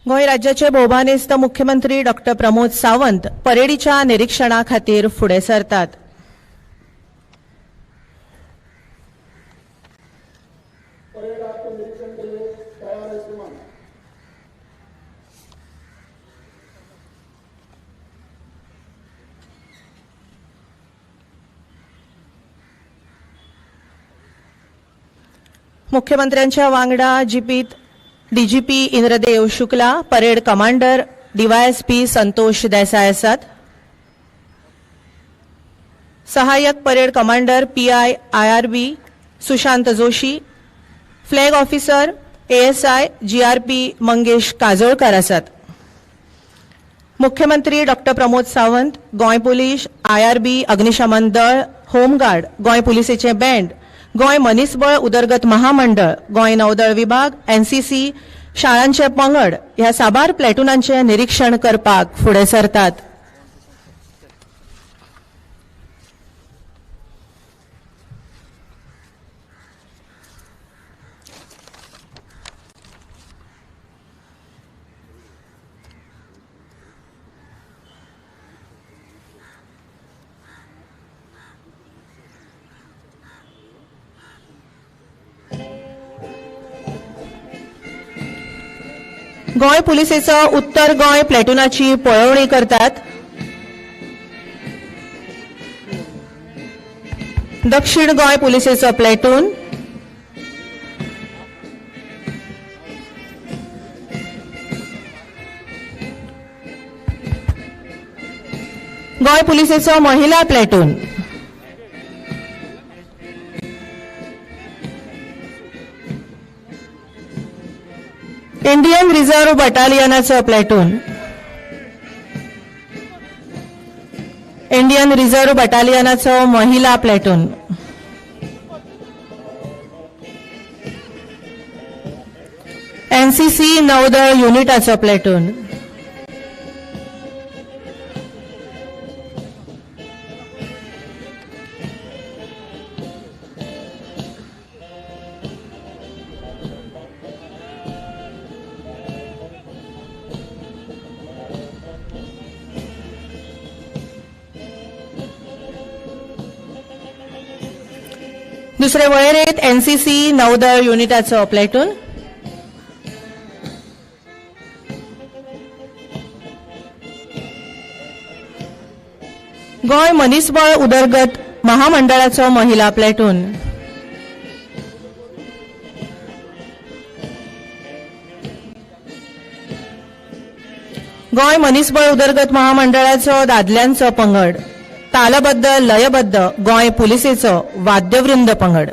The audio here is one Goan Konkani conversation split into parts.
गोंय राज्याचे भोवमानेस्त मुख्यमंत्री डॉक्टर प्रमोद सावंत परेडीच्या निरीक्षणा खातीर फुडें सरतात. मुख्यमंत्र्यांच्या वांगडा जिपीत DGP Indradev Shukla, parade commander DYSP Santosh Desai आसात. सहाय्यक parade commander PI IRB Sushant Joshi, flag officer ASI GRP Mangesh Kajolkar आसात. मुख्यमंत्री doctor Pramod Sawant, Goa police, IRB, अग्निशमन दळ, होमगार्ड, गोंय पुलिसेचे बँड, गोंय मनीसबळ उदरगत महामंडळ, गोंय नौदळ विभाग, एनसीसी, शाळांचे पंगड ह्या साबार प्लॅटूनांचे निरीक्षण करपाक फुडें सरतात. गोंय पुलिसेचो उत्तर गोंय प्लॅटूनाची पळोवणी करतात. दक्षिण गोंय पुलिसेचो प्लॅटून, गोंय पुलिसेचो महिला प्लॅटून, इंडियन रिझर्व्ह बटालियनाचो प्लॅटून, इंडियन रिझर्व्ह बटालियनाचो महिला प्लॅटून, एनसीसी नौदळ युनिटाचो प्लॅटून, दुसरे वळेरेंत एनसीसी नौदळ युनिटाचो प्लॅटून, गोंय मनीसबळ उदरगत महामंडळाचो महिला प्लॅटून, गोंय मनीसबळ उदरगत महामंडळाचो दादल्यांचो पंगड, तालबद्ध लयबद्ध गोंय पुलिसेचो वाद्यवृंद पंगड.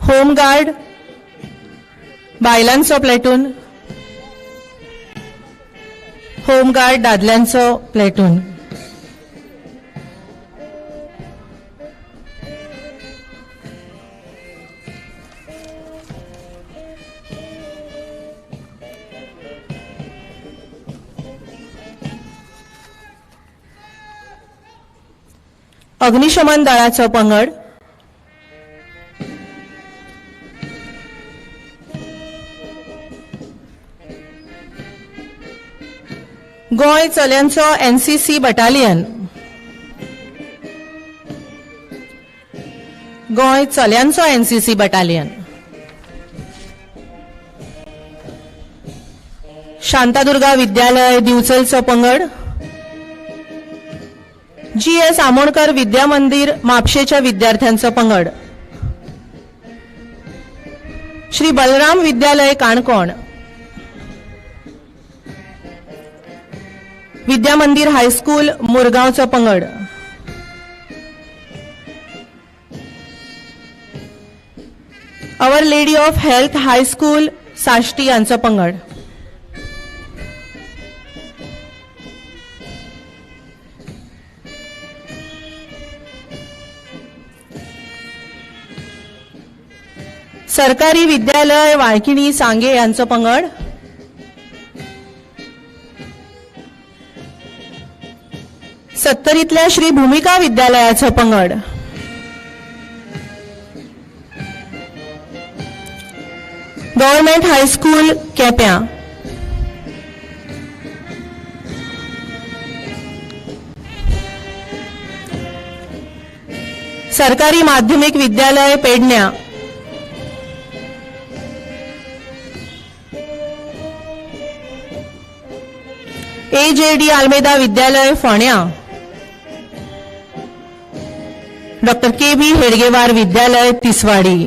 होमगार्ड बायलांचो प्लॅटून, होमगार्ड दादल्यांचो प्लॅटून, अग्निशमन दळाचो पंगड, गोंय चल्यांचो एनसीसी बटालियन, गोंय चल्यांचो एनसीसी बटालियन, शांतादुर्गा विद्यालय दिवचलचो पंगड, जी एस आमोणकर विद्या मंदिर म्हापशेच्या विद्यार्थ्यांचो पंगड, श्री बलराम विद्यालय काणकोण, विद्या मंदिर हायस्कूल मुरगांवचो पंगड, our lady of health high school Sashti यांचो पंगड, सरकारी विद्यालय वाळकिणी सांगे यांचो पंगड, सत्तरीतल्या श्री भूमिका विद्यालयाचो पंगड, गव्हर्नमेंट हायस्कूल केप्यां, सरकारी माध्यमिक विद्यालय पेडण्या, AJD Almeida विद्यालय फोंड्या, डॉक्टर KB Hedgewar विद्यालय तिसवाडी,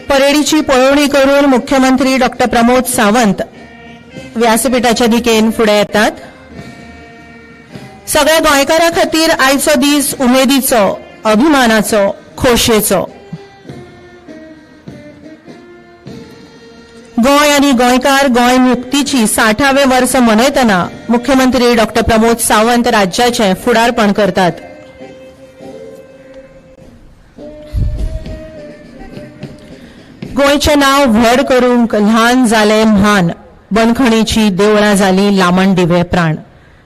परेडीची पळोवणी करून मुख्यमंत्री डॉक्टर प्रमोद सावंत व्यासपीठाच्या दिकेन फुडें येतात। सगळ्या गोंयकारां खातीर आयचो दीस उमेदीचो, अभिमानाचो, खोशयेचो। गोंय आनी गोंयकार गोंय मुक्तीची 60वें वर्स मनयतना मुख्यमंत्री डॉक्टर प्रमोद सावंत राज्याचें फुडारपण करतात। गोंयचें नांव व्हड करूंक ल्हान जालें म्हान, बंदखणीची देवळां जाली लामण दिवे प्राण।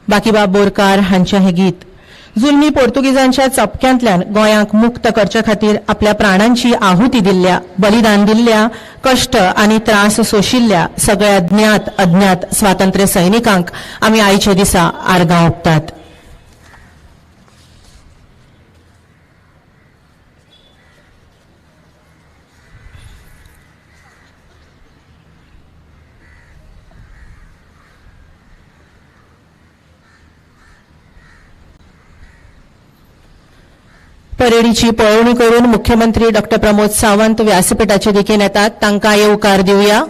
बाकीबाब बोरकार हांचें हें गीत जुलमी पोर्तुगीजांच्या चपक्यांतल्यान गोंयांक मुक्त करचे खातीर आपल्या प्राणांची आहुती दिल्ल्या, बलिदान दिल्ल्या, कश्ट आनी त्रास सोशिल्ल्या सगळ्या ज्ञात अज्ञात स्वातंत्र्य सैनिकांक आमी आयच्या दिसा आर्गां ओंपतात। परेडीची पळोवणी करून मुख्यमंत्री डॉक्टर प्रमोद सावंत व्यासपीठाचे दिकेन येतात, तांकां येवकार दिवया।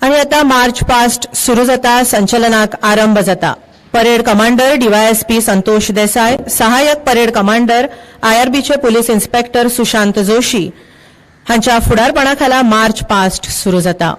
आनी आता मार्च पास्ट सुरू जाता, संचलनाक आरंभ जाता। Parade commander DYSP Santosh Desai, सहाय्यक परेड कमांडर आयआरबीचे पुलीस इन्स्पेक्टर सुशांत जोशी हांच्या फुडारपणा खाला मार्च पास्ट सुरू जाता।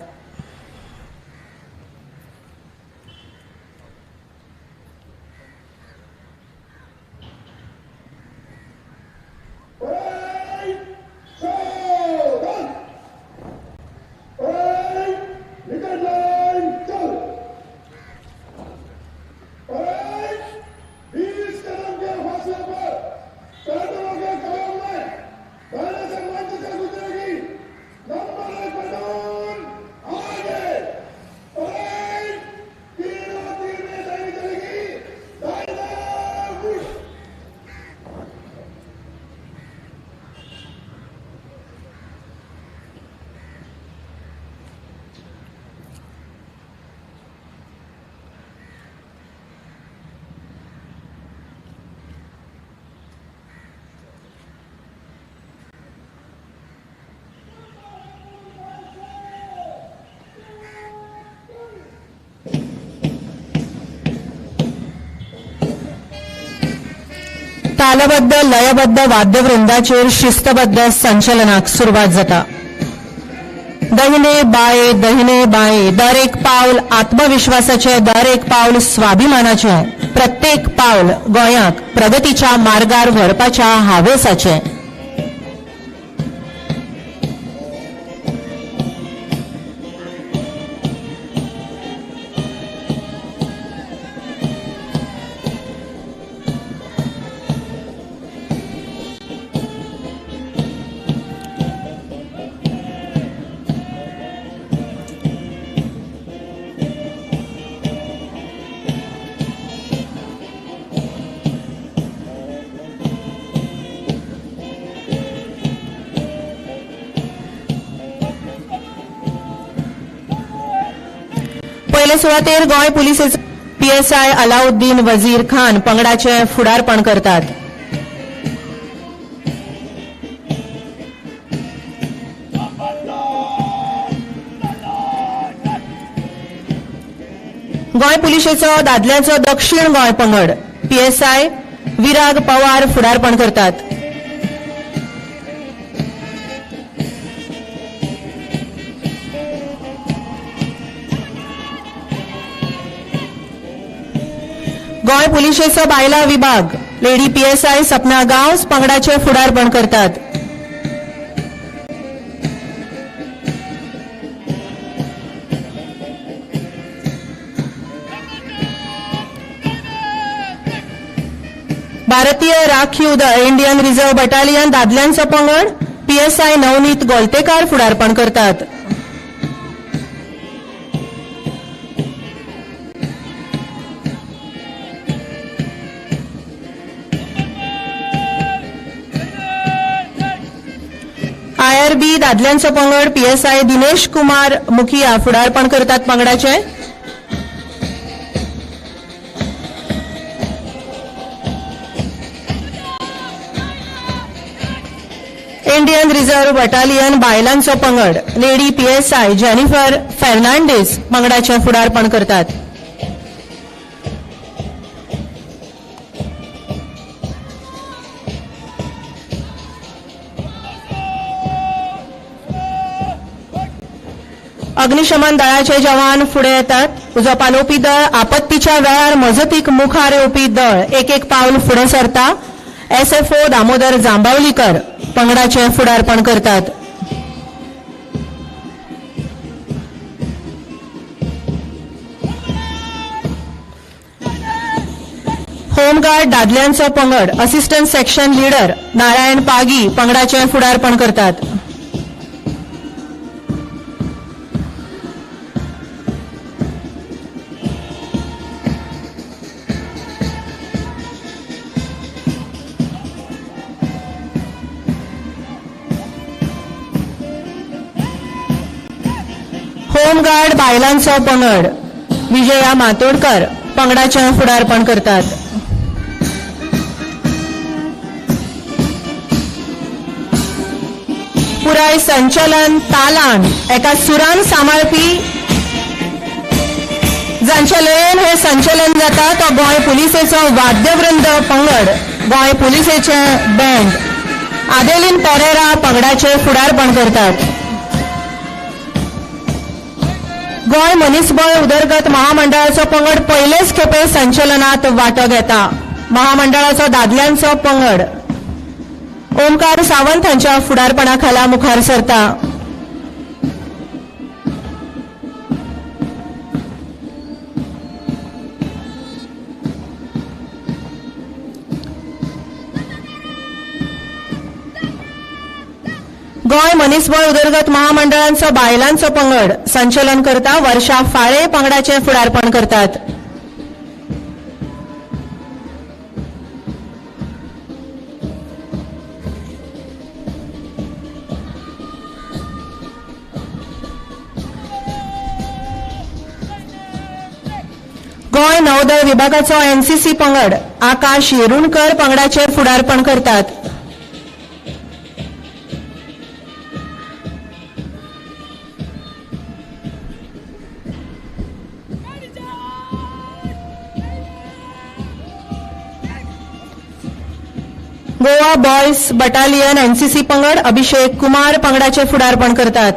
तालबद्ध लयबद्ध वाद्यवृंदाचेर शिस्तबद्ध संचलनाक सुरवात जाता। दहिने बाये दहिने बाये, दर एक पावल आत्मविश्वासाचे, दर एक पावल स्वाभिमानाचे, प्रत्येक पावल गोंयाक प्रगतीच्या मार्गार व्हरपाच्या हावेसाचे। पयले सुवातेर गोंय पुलिसेचो PSI Alauddin वजीर खान पंगडाचे फुडारपण करतात. गोंय पुलिशेचो दादल्यांचो दक्षिण गोंय पंगड PSI Virag Pawar फुडारपण करतात. गोंय पुलिशेचो बायला विभाग लेडी PSI सपना गांवस पंगडाचे फुडारपण करतात. भारतीय राखीव दळ इंडियन रिझर्व्ह बटालियन दादल्यांचो पंगड PSI Navneet Goltekar फुडारपण करतात. IRB दादल्यांचो पंगड PSI Dinesh Kumar मुखिया फुडारपण करतात पंगडाचे. इंडियन रिझर्व्ह बटालियन बायलांचो पंगड लेडी PSI Jennifer Fernandes पंगडाचे फुडारपण करतात. अग्निशमन दळाचे जवान फुडें येतात. उजो पालोवपी दळ आपत्तीच्या वेळार मजतीक मुखार येवपी दळ एक एक पावल फुडें सरता. SFO Damodar Jambavlikar पंगडाचे फुडारपण करतात. होमगार्ड दादल्यांचो पंगड assistant section leader Narayan Pagi पंगडाचे फुडारपण करतात. होमगार्ड बायलांचो पंगड विजया मातोडकर पंगडाचे फुडारपण करतात. पुराय संचलन तालान एका सुरान सांबाळपी जांच्या लयन हे संचलन जाता तो गोंय पुलिसेचो वाद्यवृंद पंगड गोंय पुलिसेचे बँड आदेलीन पेरेरा पंगडाचे फुडारपण करतात. गोंय मनीसबळ उदरगत महामंडळाचो पंगड पयलेच खेपे संचलनात वांटो घेता. महामंडळाचो दादल्यांचो पंगड ओमकार सावंत हांच्या फुडारपणा खाला मुखार सरता. गोंय मनीसबळ उदरगत महामंडळांचो बायलांचो पंगड संचलन करता. वर्षा फाळे पंगडाचे फुडारपण करतात. गोंय नौदळ विभागाचो NCC पंगड आकाश येरुणकर पंगडाचे फुडारपण करतात. गोवा बॉयज बटालियन NCC पंगड अभिषेक कुमार पंगडाचे फुडारपण करतात.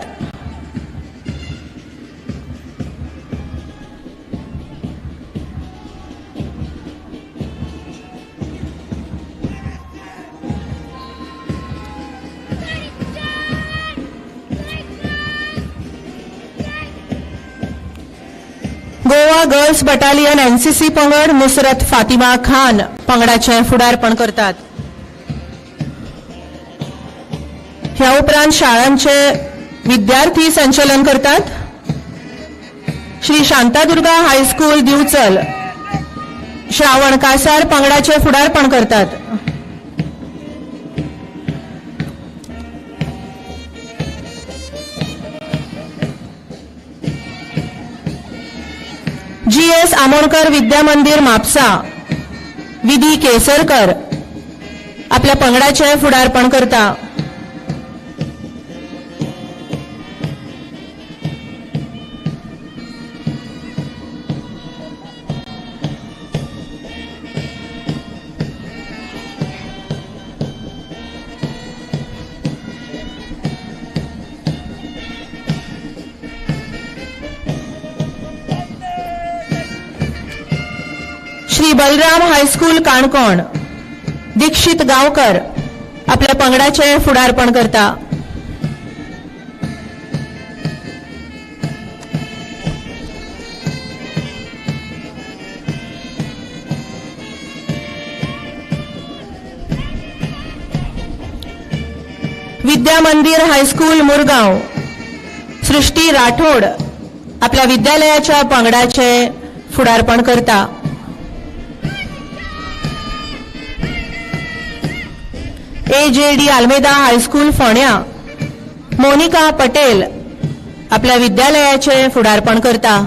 गोवा गर्ल्स बटालियन NCC पंगड नुसरत फातिमा खान पंगडाचे फुडारपण करतात. ह्या उपरांत शाळांचे विद्यार्थी संचलन करतात. श्री शांतादुर्गा हायस्कूल दिवचल श्रावण कासार पंगडाचे फुडारपण करतात. एस आमोणकर विद्या मंदिर म्हापसा विधी केसरकर आपल्या पंगडाचे फुडारपण करता. श्री बलराम हायस्कूल काणकोण दीक्षित गावकर आपल्या पंगडाचे फुडारपण करता. विद्या मंदिर हायस्कूल मुरगांव सृष्टी राठोड आपल्या विद्यालयाच्या पंगडाचे फुडारपण करता. AJD Almeida high school फोण्या मोनिका पटेल आपल्या विद्यालयाचे फुडारपण करता.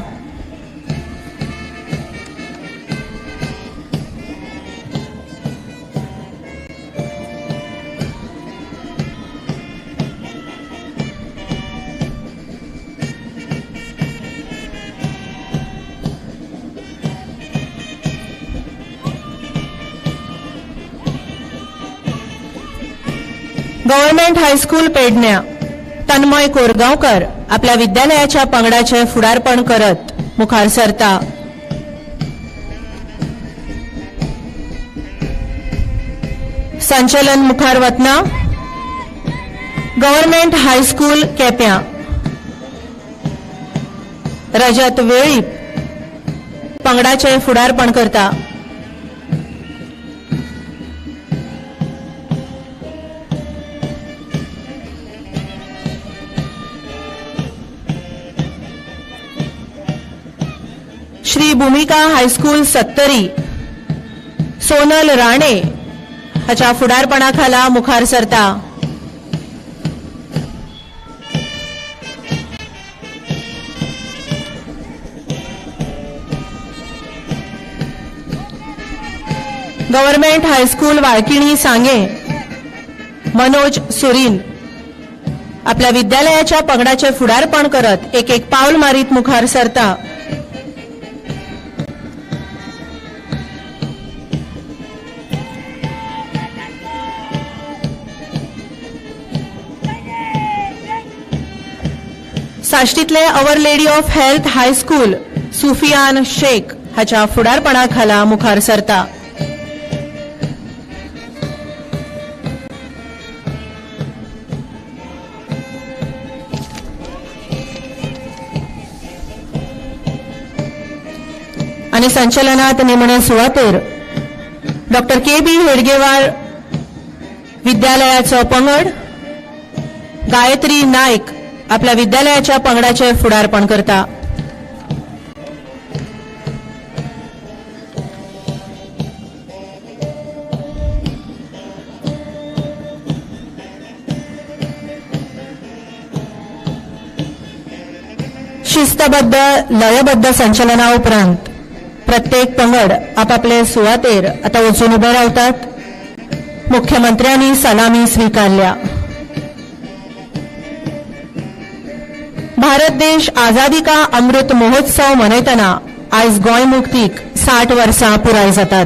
गव्हर्नमेंट हायस्कूल पेडण्या तन्मय कोरगांवकर आपल्या विद्यालयाच्या पंगडाचे फुडारपण करत मुखार सरता. संचलन मुखार वतना गव्हर्नमेंट हायस्कूल केप्यां रजत वेळीप पंगडाचे फुडारपण करता. श्री भूमिका हायस्कूल सत्तरी सोनल राणे हाच्या फुडारपणाखाला मुखार सरता. गव्हर्नमेंट हायस्कूल वाळकिणी सांगे मनोज सुरीन आपल्या विद्यालयाच्या पंगडाचे फुडारपण करत एक एक पावल मारीत मुखार सरता. साश्टीतले our lady of health high school Sufiyan Shaikh हाच्या फुडारपणाखाला मुखार सरता. आनी संचलनात निमणे सुवातेर डॉक्टर के बी हेडगेवार विद्यालयाचो पंगड गायत्री नायक आपल्या विद्यालयाच्या पंगडाचे फुडारपण करता. शिस्तबद्ध लयबद्ध संचलना उपरांत प्रत्येक पंगड आपापले सुवातेर आता वचून उबे रावतात. मुख्यमंत्र्यांनी सलामी स्वीकारल्या. भारत देश आझादी का अमृत महोत्सव मनयतना आयज गोंय मुक्तीक 60 वर्सां पुराय जातात.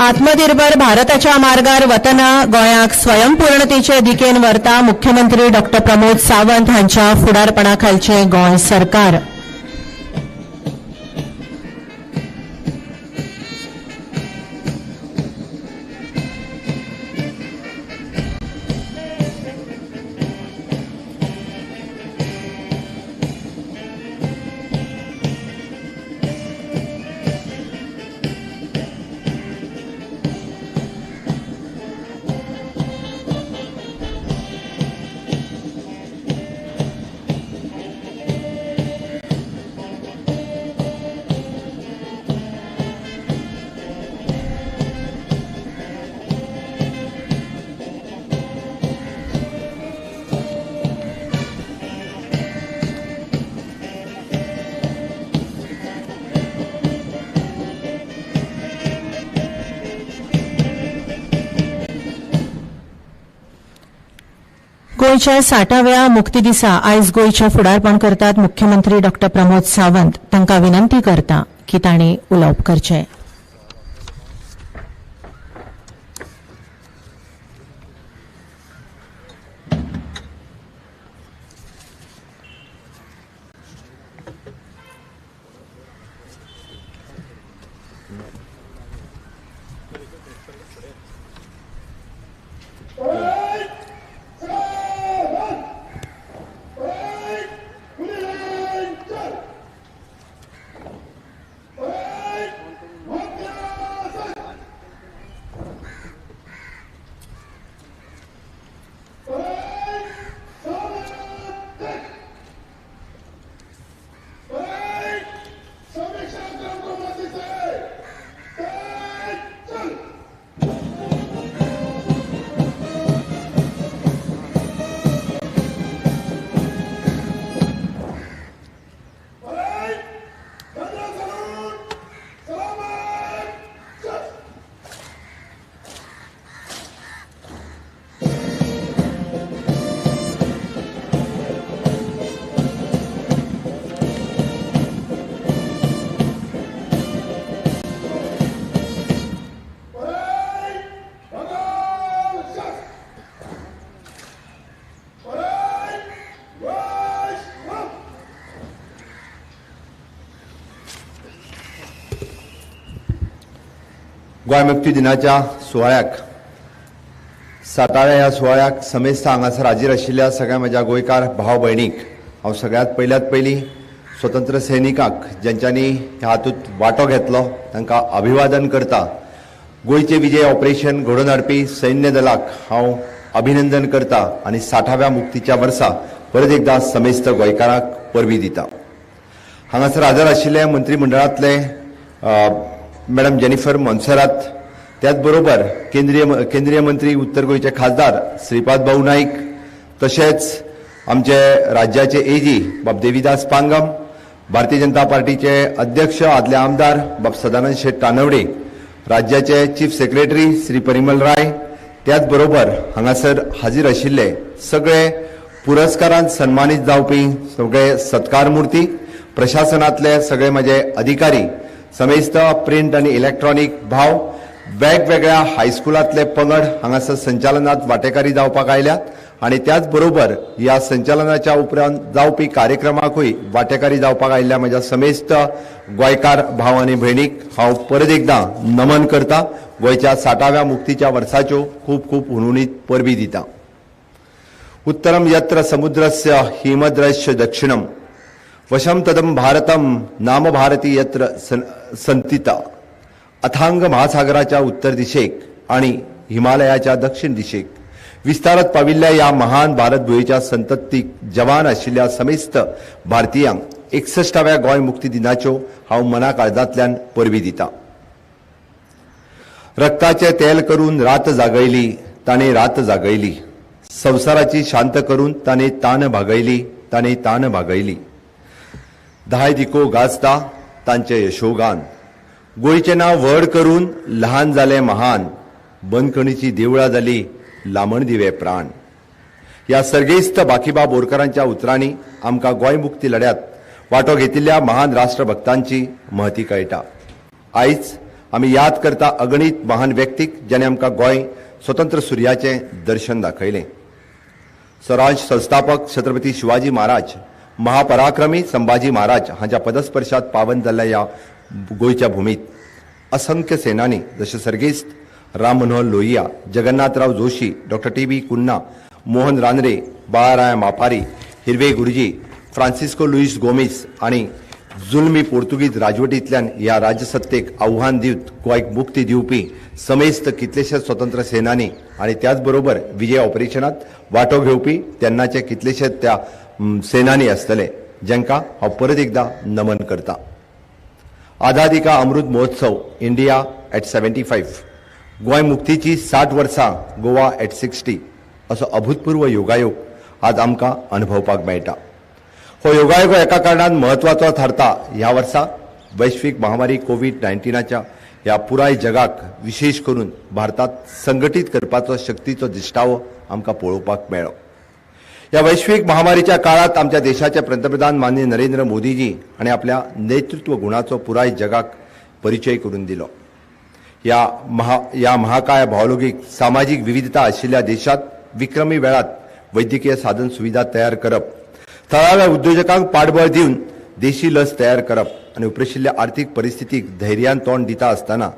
आत्मनिर्भर भारताच्या मार्गार वतना गोंयाक स्वयंपूर्णतेचे दिकेन व्हरता मुख्यमंत्री डॉक्टर प्रमोद सावंत हांच्या फुडारपणा खालचें गोंय सरकार. गोंयच्या 60व्या मुक्ती दिसा आयज गोंयचें फुडारपण करतात मुख्यमंत्री डॉक्टर प्रमोद सावंत. तांकां विनंती करता की तांणी उलोवप करचें. गोंय मुक्ती दिनाच्या सुवाळ्याक 60व्या ह्या सुवाळ्याक समेस्त हांगासर हाजीर आशिल्ल्या सगळ्या म्हज्या गोंयकार भाव भयणीक हांव सगळ्यांत पयल्यात पयलीं स्वतंत्र सैनिकांक ज्यांच्यांनी ह्या हातूंत वांटो घेतलो तांकां अभिवादन करता. गोंयचें विजय ऑपरेशन घडोवन हाडपी सैन्य दलाक हांव अभिनंदन करता आनी 60व्या मुक्तीच्या वर्सा परत एकदां समेस्त गोंयकारांक परबीं दिता. हांगासर हाजर आशिल्ले मंत्रीमंडळांतले मॅडम जेनिफर मोन्सेरात, त्याच बरोबर केंद्रीय मंत्री उत्तर गोंयचे खासदार श्रीपाद भाऊ नाईक, तशेंच आमचे राज्याचे एजी बाब देवीदास पांगम, भारतीय जनता पार्टीचे अध्यक्ष आदले आमदार बाब सदानंद शेट तानवडे, राज्याचे चीफ सेक्रेटरी श्री परिमल राय, त्याच बरोबर हांगासर हाजीर आशिल्ले सगळे पुरस्कारान सन्मानीत जावपी सगळे सत्कार मूर्ती, प्रशासनांतले सगळे म्हजे अधिकारी, समेस्त प्रिंट आनी इलेक्ट्रॉनिक भाव, वेगवेगळ्या हायस्कुलांतले पंगड हांगासर संचालनात वांटेकारी जावपाक आयल्यात आनी त्याच बरोबर ह्या संचालनाच्या उपरांत जावपी कार्यक्रमाकूय वांटेकारी जावपाक आयिल्ल्या म्हज्या समेस्त गोंयकार भाव आनी भयणीक हांव परत एकदां नमन करता. गोंयच्या 60व्या मुक्तीच्या वर्साच्यो खूब खूब हुनहुनीत परबीं दिता. उत्तरम यत्र समुद्रस्य हिमद्रस्य दक्षिणम वशम तदम भारतम नाम भारती यत्र संतिता. अथांग महासागराच्या उत्तर दिशेक आणि हिमालयाच्या दक्षिण दिशेक विस्तारत पाविल्ल्या ह्या महान भारत भुंयेच्या संततीक जवान आशिल्ल्या समेस्त भारतीयांक 61व्या गोंय मुक्ती दिनाच्यो हांव मना काळजांतल्यान परबीं दिता. रक्ताचें तेल करून रात जागयली ताणें, रात जागयली, संवसाराची शांत करून ताणें तान भागयली, ताणें तान भागयली. धाय दिको गाजता तांचें यशोगान, गोंयचें नांव व्हड करून ल्हान जालें महान, बंदखणीची देवळां जाली लामण दिवे प्राण. ह्या सर्गेस्त बाकीबाब बोरकारांच्या उतरांनी आमकां गोंय मुक्ती लढ्यात वांटो घेतिल्ल्या महान राष्ट्रभक्तांची महती कळटा. आयज आमी याद करता अगणित महान व्यक्तीक ज्याने आमकां गोंय स्वतंत्र सुर्याचें दर्शन दाखयलें. स्वराज संस्थापक छत्रपती शिवाजी महाराज, महापराक्रमी संभाजी महाराज हांच्या पदस्पर्शात पावन जाल्ल्या ह्या गोंयच्या भुमीत असंख्य सेनानी जशे सर्गेस्त Ram Manohar Lohia, Jagannathrao Joshi, doctor T B Cunha, Mohan Ranade, Balraya Mapari, Hirve Guruji, Francisco Luis Gomes आनी जुलमी पोर्तुगीज राजवटींतल्यान ह्या राज्यसत्तेक आव्हान दिवन गोंयक मुक्ती दिवपी समेस्त कितलेशे स्वतंत्र सेनानी आनी त्याच बरोबर विजय ऑपरेशनात वांटो घेवपी तेन्नाचे कितलेशे त्या सेनानी आसतले जांकां हांव परत एकदां नमन करता. आझादी का अमृत महोत्सव इंडिया एट 75, गोंय मुक्तीची 60 वर्सां, गोवा एट 60 असो अभूतपूर्व योगायोग आज आमकां अनुभवपाक मेळटा. हो योगायोग एका कारणान म्हत्वाचो थारता. ह्या वर्सा वैश्वीक महामारी कोवीड-19च्या ह्या पुराय जगाक विशेष करून भारतात संघटीत करपाचो शक्तीचो दिश्टावो आमकां पळोवपाक मेळ्ळो. ह्या वैश्वीक महामारीच्या काळात आमच्या देशाचे पंतप्रधान माननीय नरेंद्र मोदीजी हांणी आपल्या नेतृत्व गुणाचो पुराय जगाक परिचय करून दिलो. ह्या महाकाय भौगोलिक सामाजीक विविधता आशिल्ल्या देशात विक्रमी वेळात वैद्यकीय साधन सुविधा तयार करप, थळाव्या उद्योजकांक पाठबळ दिवन देशी लस तयार करप आनी उपरशिल्ल्या आर्थीक परिस्थितीक धैर्यान तोंड दिता आसतना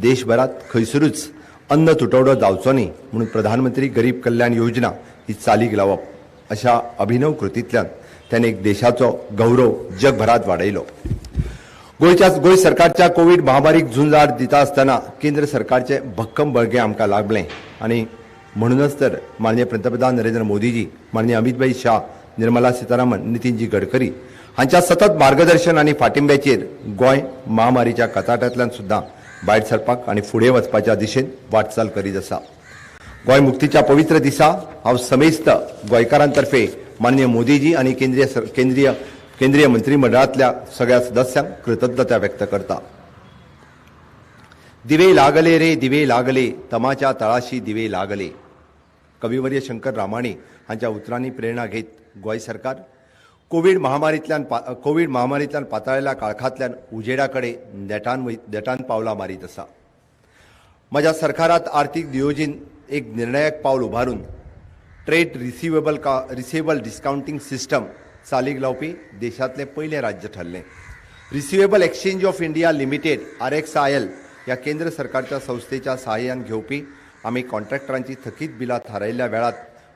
देशभरात खंयसरूच अन्न तुटवडो जावचो न्ही म्हणून प्रधानमंत्री गरीब कल्याण योजना ही चालीक लावप अशा अभिनव कृतींतल्यान त्याने एक देशाचो गौरव जगभरात वाडयलो. गोंय सरकारच्या कोवीड महामारीक झुंजार दिता आसतना केंद्र सरकारचे भक्कम बळगें आमकां लागलें आनी म्हणूनच तर माननीय पंतप्रधान नरेंद्र मोदीजी, माननीय अमितभाई शाह, निर्मला सीतारामन, नितीनजी गडकरी हांच्या सतत मार्गदर्शन आनी फाटिंब्याचेर गोंय महामारीच्या कचाट्यांतल्यान सुद्दां भायर सरपाक आनी फुडें वचपाच्या दिशेन वाटचाल करीत आसा. गोंय मुक्तीच्या पवित्र दिसा हांव समेस्त गोंयकारांतर्फे माननीय मोदीजी आनी केंद्रीय मंत्रीमंडळांतल्या सगळ्या सदस्यांक कृतज्ञता व्यक्त करता. दिवे लागले रे दिवे लागले, तमाच्या तळाशी दिवे लागले, कविवर्य शंकर रामाणी हांच्या उतरांनी प्रेरणा घेत गोंय सरकार कोवीड महामारींतल्यान पातळिल्ल्या काळखांतल्यान उजेडा कडेन नेटान पावलां मारीत आसा. म्हज्या सरकारात आर्थीक नियोजन एक निर्णायक पावल उबारून ट्रेड रिसिवेबल डिस्कावंटींग सिस्टम चालीक लावपी देशांतलें पयलें राज्य ठरलें. Receivable exchange of India limited RXIL ह्या केंद्र सरकारच्या संस्थेच्या सहाय्यान घेवपी आमी कॉन्ट्रॅक्टरांची थकीत बिलां थारायिल्ल्या वेळात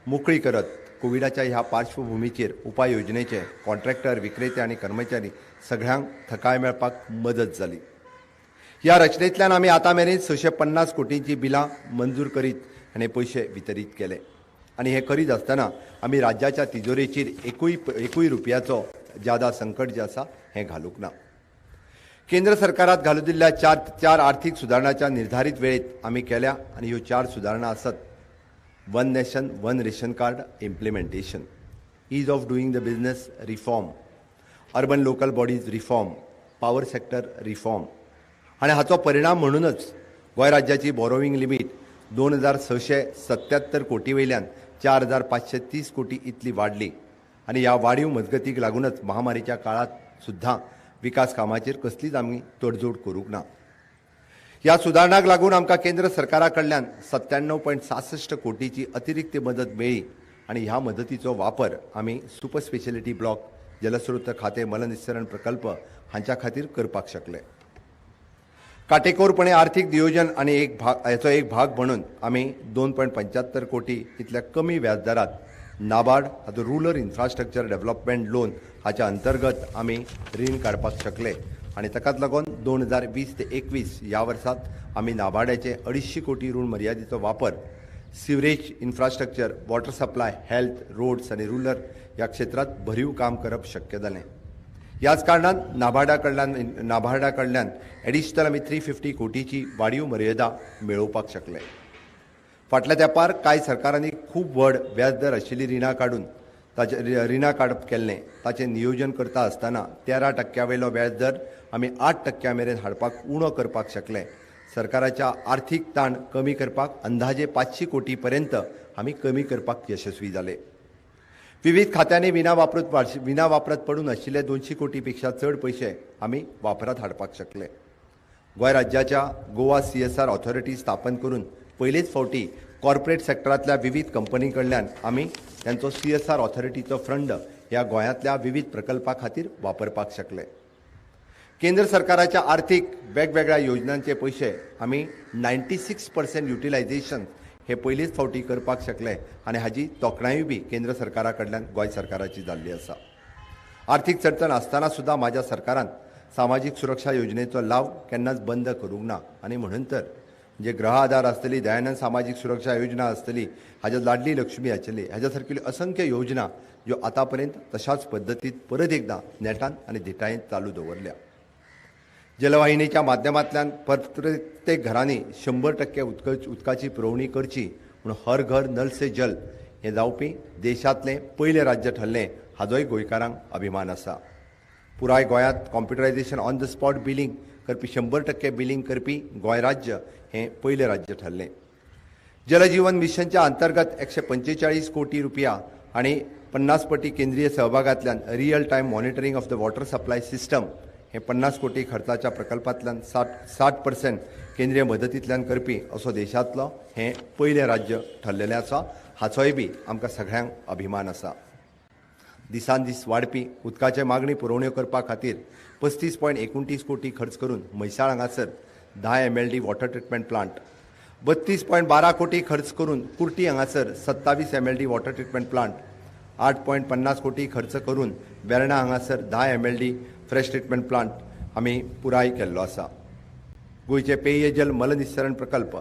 मोकळी करत कोविडाच्या ह्या पार्श्वभूमीचेर उपाय योजनेचे कॉन्ट्रॅक्टर, विक्रेते आनी कर्मचारी सगळ्यांक थकाय मेळपाक मदत जाली. ह्या रचनेंतल्यान आमी आतां मेरेन 650 कोटींची बिलां मंजूर करीत आनी पयशे वितरीत केले आनी हें करीत आसतना आमी राज्याच्या तिजोरेचेर एकूय रुपयाचो ज्यादा संकट जें आसा हें घालूंक ना. केंद्र सरकारात घालून दिल्ल्या चार आर्थीक सुदारणाच्या निर्धारीत वेळेत आमी केल्या आनी ह्यो 4 सुदारणा आसत: one nation one ration card implementation, ease of doing the business reform, urban local bodies reform, power sector reform. आनी हाचो परिणाम म्हणूनच गोंय राज्याची बोरोविंग लिमीट 2677 कोटी वयल्यान 4530 कोटी इतली वाडली आनी ह्या वाडीव मजगतीक लागूनच महामारीच्या काळात सुद्दां विकास कामाचेर कसलीच आमी तडजोड करूंक ना. ह्या सुदारणाक लागून आमकां केंद्र सरकारा कडल्यान 97.66 कोटीची अतिरिक्त मदत मेळ्ळी आनी ह्या मदतीचो वापर आमी सुपर स्पेशलिटी ब्लॉक, जलस्रोत खातें, मलनिस्सरण प्रकल्प हांच्या खातीर करपाक शकले. काटेकोरपणे आर्थीक नियोजन आनी हाचो एक भाग म्हणून आमी 2.75 कोटी इतल्या कमी व्याजदरात नाबार्ड हाचो रुरल इन्फ्रास्ट्रक्चर डेव्हलपमेंट लोन हाच्या अंतर्गत आमी रीण काडपाक शकले आनी ताकाच लागून 2020 ते 21 ह्या वर्सात आमी नाबार्डाचे 250 कोटी ऋण मर्यादेचो वापर sewerage infrastructure, water supply, health, roads आनी रुरल ह्या क्षेत्रांत भरीव काम करप शक्य जालें. ह्याच कारणान नाबार्डा कडल्यान एडिशनल आमी 350 कोटीची वाडीव मर्यादा मेळोवपाक शकले. फाटल्या तेंपार कांय सरकारांनी खूब व्हड व्याजदर आशिल्ली रिणां काडून ताचें रिणां काडप केल्लें. ताचें नियोजन करता आसतना 13% वयलो व्याजदर आमी 8% मेरेन हाडपाक उणो करपाक शकले. सरकाराच्या आर्थीक ताण कमी करपाक अंदाजे 500 कोटी पर्यंत आमी कमी करपाक यशस्वी जाले. विविध खात्यांनी विना वापरत पडून आशिल्ले 200 कोटी पेक्षा चड पयशे आमी वापरात हाडपाक शकले. गोंय राज्याच्या गोवा CSR authority स्थापन करून पयलेच फावटी कॉर्पोरेट सेक्टरांतल्या विविध कंपनी कडल्यान आमी तांचो CSR ऑथॉरिटीचो फंड ह्या गोंयांतल्या विविध प्रकल्पा खातीर वापरपाक शकले. केंद्र सरकाराच्या आर्थिक वेगवेगळ्या योजनांचे पयशे आमी 96% युटिलायझेशन हे पयलीच फावटी करपाक शकले आनी हाजी तोखणायूय बी केंद्र सरकारा कडल्यान गोंय सरकाराची जाल्ली आसा. आर्थिक चडचण आसतना सुद्दां म्हाज्या सरकारान सामाजीक सुरक्षा योजनेचो लाव केन्नाच बंद करूंक ना आनी म्हणून तर जे गृह आधार आसतली, दयानंद सामाजीक सुरक्षा योजना आसतली, हाज्या लाडली लक्ष्मी आशिल्ली, हाज्या सारकिल्ल्यो असंख्य योजना ज्यो आतां पर्यंत तशाच पद्दतीत परत एकदां नेटान आनी धिटायेन चालू दवरल्या. जलवाहिनीच्या माध्यमांतल्यान प्रत्येक घरांनी 100% उदकाची पुरवणी करची म्हूण हर घर नल से जल हें जावपी देशांतलें पयलें राज्य ठरलें हाजोय गोंयकारांक अभिमान आसा. पुराय गोंयांत computerisation on the spot billing करपी 100% बिलींग करपी गोंय राज्य हें पयलें राज्य ठरलें. जलजीवन मिशनच्या अंतर्गत 145 कोटी रुपया आनी 50 पटी केंद्रीय सहभागांतल्यान real time monitoring of the water supply system हे 50 कोटी खर्चाच्या प्रकल्पांतल्यान 60% केंद्रीय मदतींतल्यान करपी असो देशांतलो हें पयलें राज्य ठरलेलें आसा. हाचोय बी आमकां सगळ्यांक अभिमान आसा. दिसान दीस वाडपी उदकाचे मागणी पुरवण्यो करपा खातीर 35.29 कोटी खर्च करून म्हैसाळ हांगासर 10 MLD water treatment plant, 32.12 कोटी खर्च करून कुर्टी हांगासर 27 MLD water treatment plant, 8.50 कोटी खर्च करून वेर्णा हांगासर 10 MLD fresh treatment plant आमी पुराय केल्लो आसा. गोंयचे पेयजल मलनिस्सरण प्रकल्प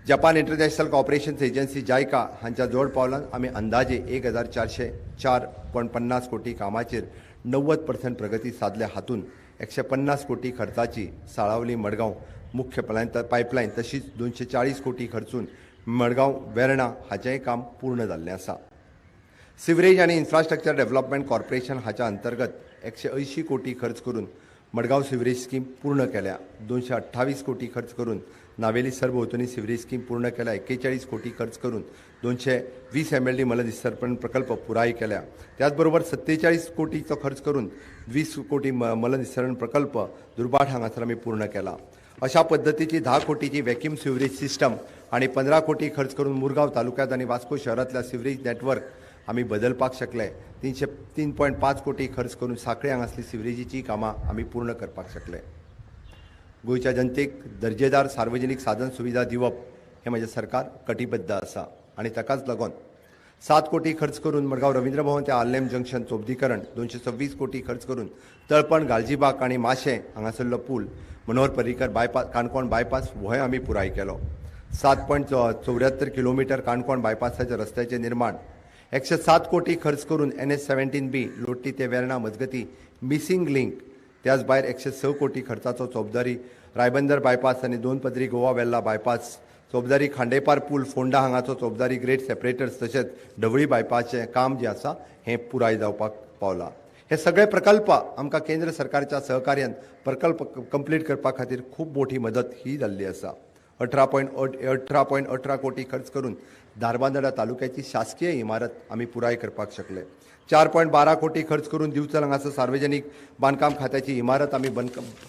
Japan international cooperation agency JICA हांच्या जोड पावलान आमी अंदाजे 1404.50 कोटी कामाचेर 90% प्रगती सादल्या. हातून 150 कोटी खर्चाची साळावली मडगांव मुख्य पायपलायन तशीच 240 कोटी खर्चून मडगांव वेर्णा हाचेंय काम पूर्ण जाल्लें आसा. सिवरेज आनी इन्फ्रास्ट्रक्चर डेव्हलपमेंट कॉर्पोरेशन हाच्या अंतर्गत 180 कोटी खर्च करून मडगांव सिवरेज स्कीम पूर्ण केल्या. 228 कोटी खर्च करून नावेली सरभोंवतणी सिवरेज स्कीम पूर्ण केल्या. 41 कोटी खर्च करून 220 MLD मलनिस्सरण प्रकल्प पुराय केल्या. त्याचबरोबर 47 कोटीचो खर्च करून 20 कोटी मलनिस्सरण प्रकल्प दुर्भाट हांगासर आमी पूर्ण केला. अशा पद्दतीची 10 कोटीची व्हॅक्यूम सिवरेज सिस्टम आनी 15 कोटी खर्च करून मुरगांव तालुक्यांत आनी वास्को शहरांतल्या सिवरेज नेटवर्क आमी बदलपाक शकले. 3.5 कोटी खर्च करून साखळे हांगासली सिवरेजीची कामां आमी पूर्ण करपाक शकले. गोंयच्या जनतेक दर्जेदार सार्वजनीक साधन सुविधा दिवप हें म्हजें सरकार कटिबद्ध आसा आनी ताकाच लागून 7 कोटी खर्च करून मडगांव रवींद्र भवन ते आर्लेम जंक्शन चोपदीकरण, 226 कोटी खर्च करून तळपण गालजीबाग आनी माशें हांगासरलो पूल मनोहर पर्रीकर बायपास काणकोण बायपास होय आमी पुराय केलो. 7.74 किलोमिटर काणकोण बायपासाच्या रस्त्याचें निर्माण, 107 कोटी खर्च करून NH 17B लोटी ते वेर्णा मजगती मिसिंग लिंक, त्याच भायर 106 कोटी खर्चाचो चोपदारी रायबंदर बायपास आनी 2 पदरी गोवा वेल्ला बायपास, चोपदारी खांडेपार पूल फोंडा हांगाचो चोपदारी ग्रेट सेपरेटर्स तशेंच ढवळी बायपासचें काम जें आसा हें पुराय जावपाक पावलां. हे सगळे प्रकल्प आमकां केंद्र सरकारच्या सहकार्यान प्रकल्प कंप्लीट करपा खातीर खूब मोठी मदत ही जाल्ली आसा. 18.18 कोटी खर्च करून धारबांदोडा तालुक्याची शासकीय इमारत आमी पुराय करपाक शकले. 4.12 कोटी खर्च करून दिवचल हांगासर सार्वजनीक बांदकाम खात्याची इमारत आमी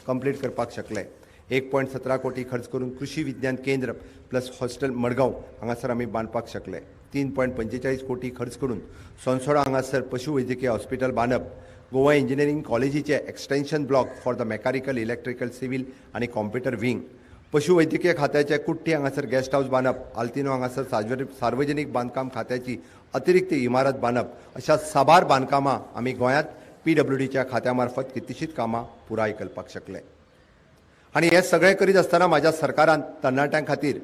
कंप्लीट करपाक शकले. 1.17 कोटी खर्च करून कृषी विज्ञान केंद्र प्लस हॉस्टेल मडगांव हांगासर आमी बांदपाक शकले. 3.45 कोटी खर्च करून सोनसोडा हांगासर पशुवैजकीय हॉस्पिटल बांदप, गोवा इंजिनियरींग कॉलेजीचे extension block for the mechanical, electrical, civil आनी कॉम्प्युटर विंग, पशुवैद्यकीय खात्याचे कुट्टी हांगासर गेस्ट हावस बांदप, आल्तिनो हांगासर सार्वजनीक बांदकाम खात्याची अतिरिक्त इमारत बांदप अशा साबार बांदकामां आमी गोंयांत PWDच्या खात्या मार्फत कितलीशींच कामां पुराय करपाक शकले. आनी हें सगळें करीत आसतना म्हाज्या सरकारान तरणाट्यां खातीर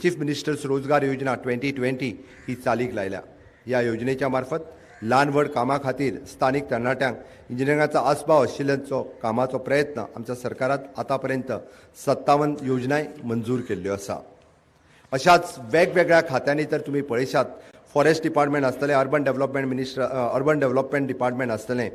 चीफ मिनिस्टर्स रोजगार योजना 2020 ही चालीक लायल्या. ह्या योजनेच्या मार्फत ल्हान व्हड कामां खातीर स्थानीक तरणाट्यांक इंजिनियरिंगाचो आस्पाव आशिल्ल्याचो कामाचो प्रयत्न आमच्या सरकारान आतां पर्यंत 57 योजनाय मंजूर केल्ल्यो आसा. अशाच वेगवेगळ्या खात्यांनी तर तुमी पळयशात, फॉरेस्ट डिपार्टमेंट आसतलें, urban development minister, urban development department आसतलें,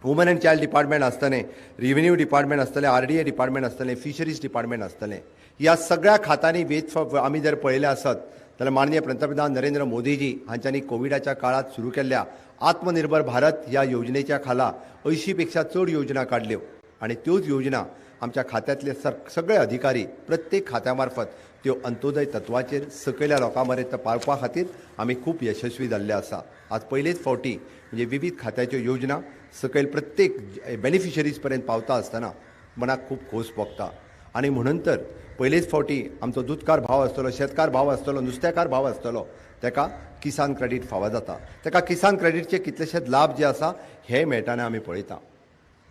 वुमन एंड चायल्ड डिपार्टमेंट आसतलें, रिव्हेन्यू डिपार्टमेंट आसतलें, RDA department आसतलें, फिशरीज डिपार्टमेंट आसतलें. ह्या सगळ्या खात्यांनी वेद आमी जर पळयलें आसत जाल्यार माननीय पंतप्रधान नरेंद्र मोदीजी हांच्यांनी कोविडाच्या काळांत सुरू केल्ल्या आत्मनिर्भर भारत ह्या योजनेच्या खाला 80 पेक्षा चड योजना काडल्यो आनी त्योच योजना आमच्या खात्यांतले सगळे अधिकारी प्रत्येक खात्या मार्फत त्यो अंत्योदय तत्वाचेर सकयल्या लोकां मेरेन पावपा खातीर आमी खूब यशस्वी जाल्ले आसा. आज पयलेच फावटी म्हणजे विविध खात्याच्यो योजना सकयल प्रत्येक बेनिफिशरीज पर्यंत पावता आसतना मनाक खूब खोस भोगता. आनी म्हणून तर पयलेच फावटी आमचो दुदकार भाव आसतलो, शेतकार भाव आसतलो, नुस्तेकार भाव आसतलो, ताका किसान क्रेडीट फावो जाता. ताका किसान क्रेडीटचे कितलेशेच लाभ जे आसा हे मेळटाना आमी पळयता.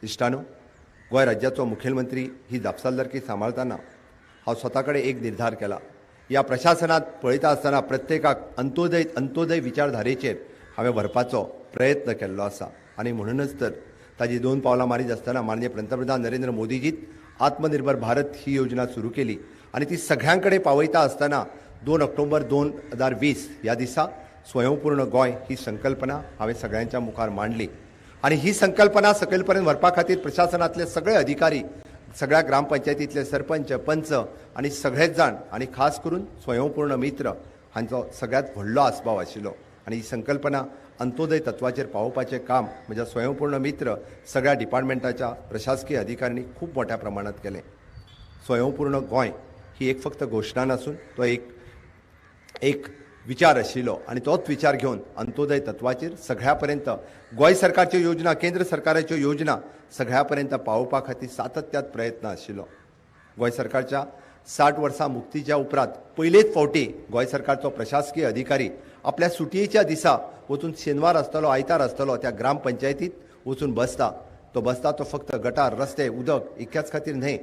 इश्टानो, गोंय राज्याचो मुखेलमंत्री ही जापसालदारकी सांबाळतना हांव स्वता कडेन एक निर्धार केला. ह्या प्रशासनांत पळयता आसतना प्रत्येकाक अंत्योदय अंत्योदय विचारधारेचेर हांवें व्हरपाचो प्रयत्न केल्लो आसा. आनी म्हणूनच तर ताजी दोन पावलां मारीत आसतना माननीय पंतप्रधान नरेंद्र मोदीजीत आत्मनिर्भर भारत ही योजना सुरू केली आनी ती सगळ्यां कडेन पावयता आसतना 2 ऑक्टोबर 2020 ह्या दिसा स्वयंपूर्ण गोंय ही संकल्पना हांवें सगळ्यांच्या मुखार मांडली. आनी ही संकल्पना सकयल पर्यंत व्हरपा खातीर प्रशासनांतले सगळे अधिकारी, सगळ्या ग्रामपंचायतींतले सरपंच, पंच आनी सगळेच जाण आनी खास करून स्वयंपूर्ण मित्र हांचो सगळ्यांत व्हडलो आस्पाव आशिल्लो. आनी ही संकल्पना अंत्योदय तत्वाचेर पावोवपाचें काम म्हज्या स्वयंपूर्ण मित्र सगळ्या डिपार्टमेंटाच्या प्रशासकीय अधिकाऱ्यांनी खूब मोठ्या प्रमाणांत केलें. स्वयंपूर्ण गोंय ही एक फक्त घोशणा नासून तो एक विचार आशिल्लो आनी तोच विचार घेवन अंत्योदय तत्वाचेर सगळ्या पर्यंत गोंय सरकारच्यो योजना, केंद्र सरकाराच्यो योजना सगळ्या पर्यंत पावोवपा खातीर सातत्यात प्रयत्न आशिल्लो. गोंय सरकारच्या 60 वर्सां मुक्तीच्या उपरांत पयलेच फावटी गोंय सरकारचो प्रशासकीय अधिकारी आपल्या सुटयेच्या दिसा वचून शेनवार आसतलो, आयतार आसतलो, त्या ग्रामपंचायतीत वचून बसता. तो बसता तो फक्त गटार, रस्ते, उदक इतक्याच खातीर न्हय,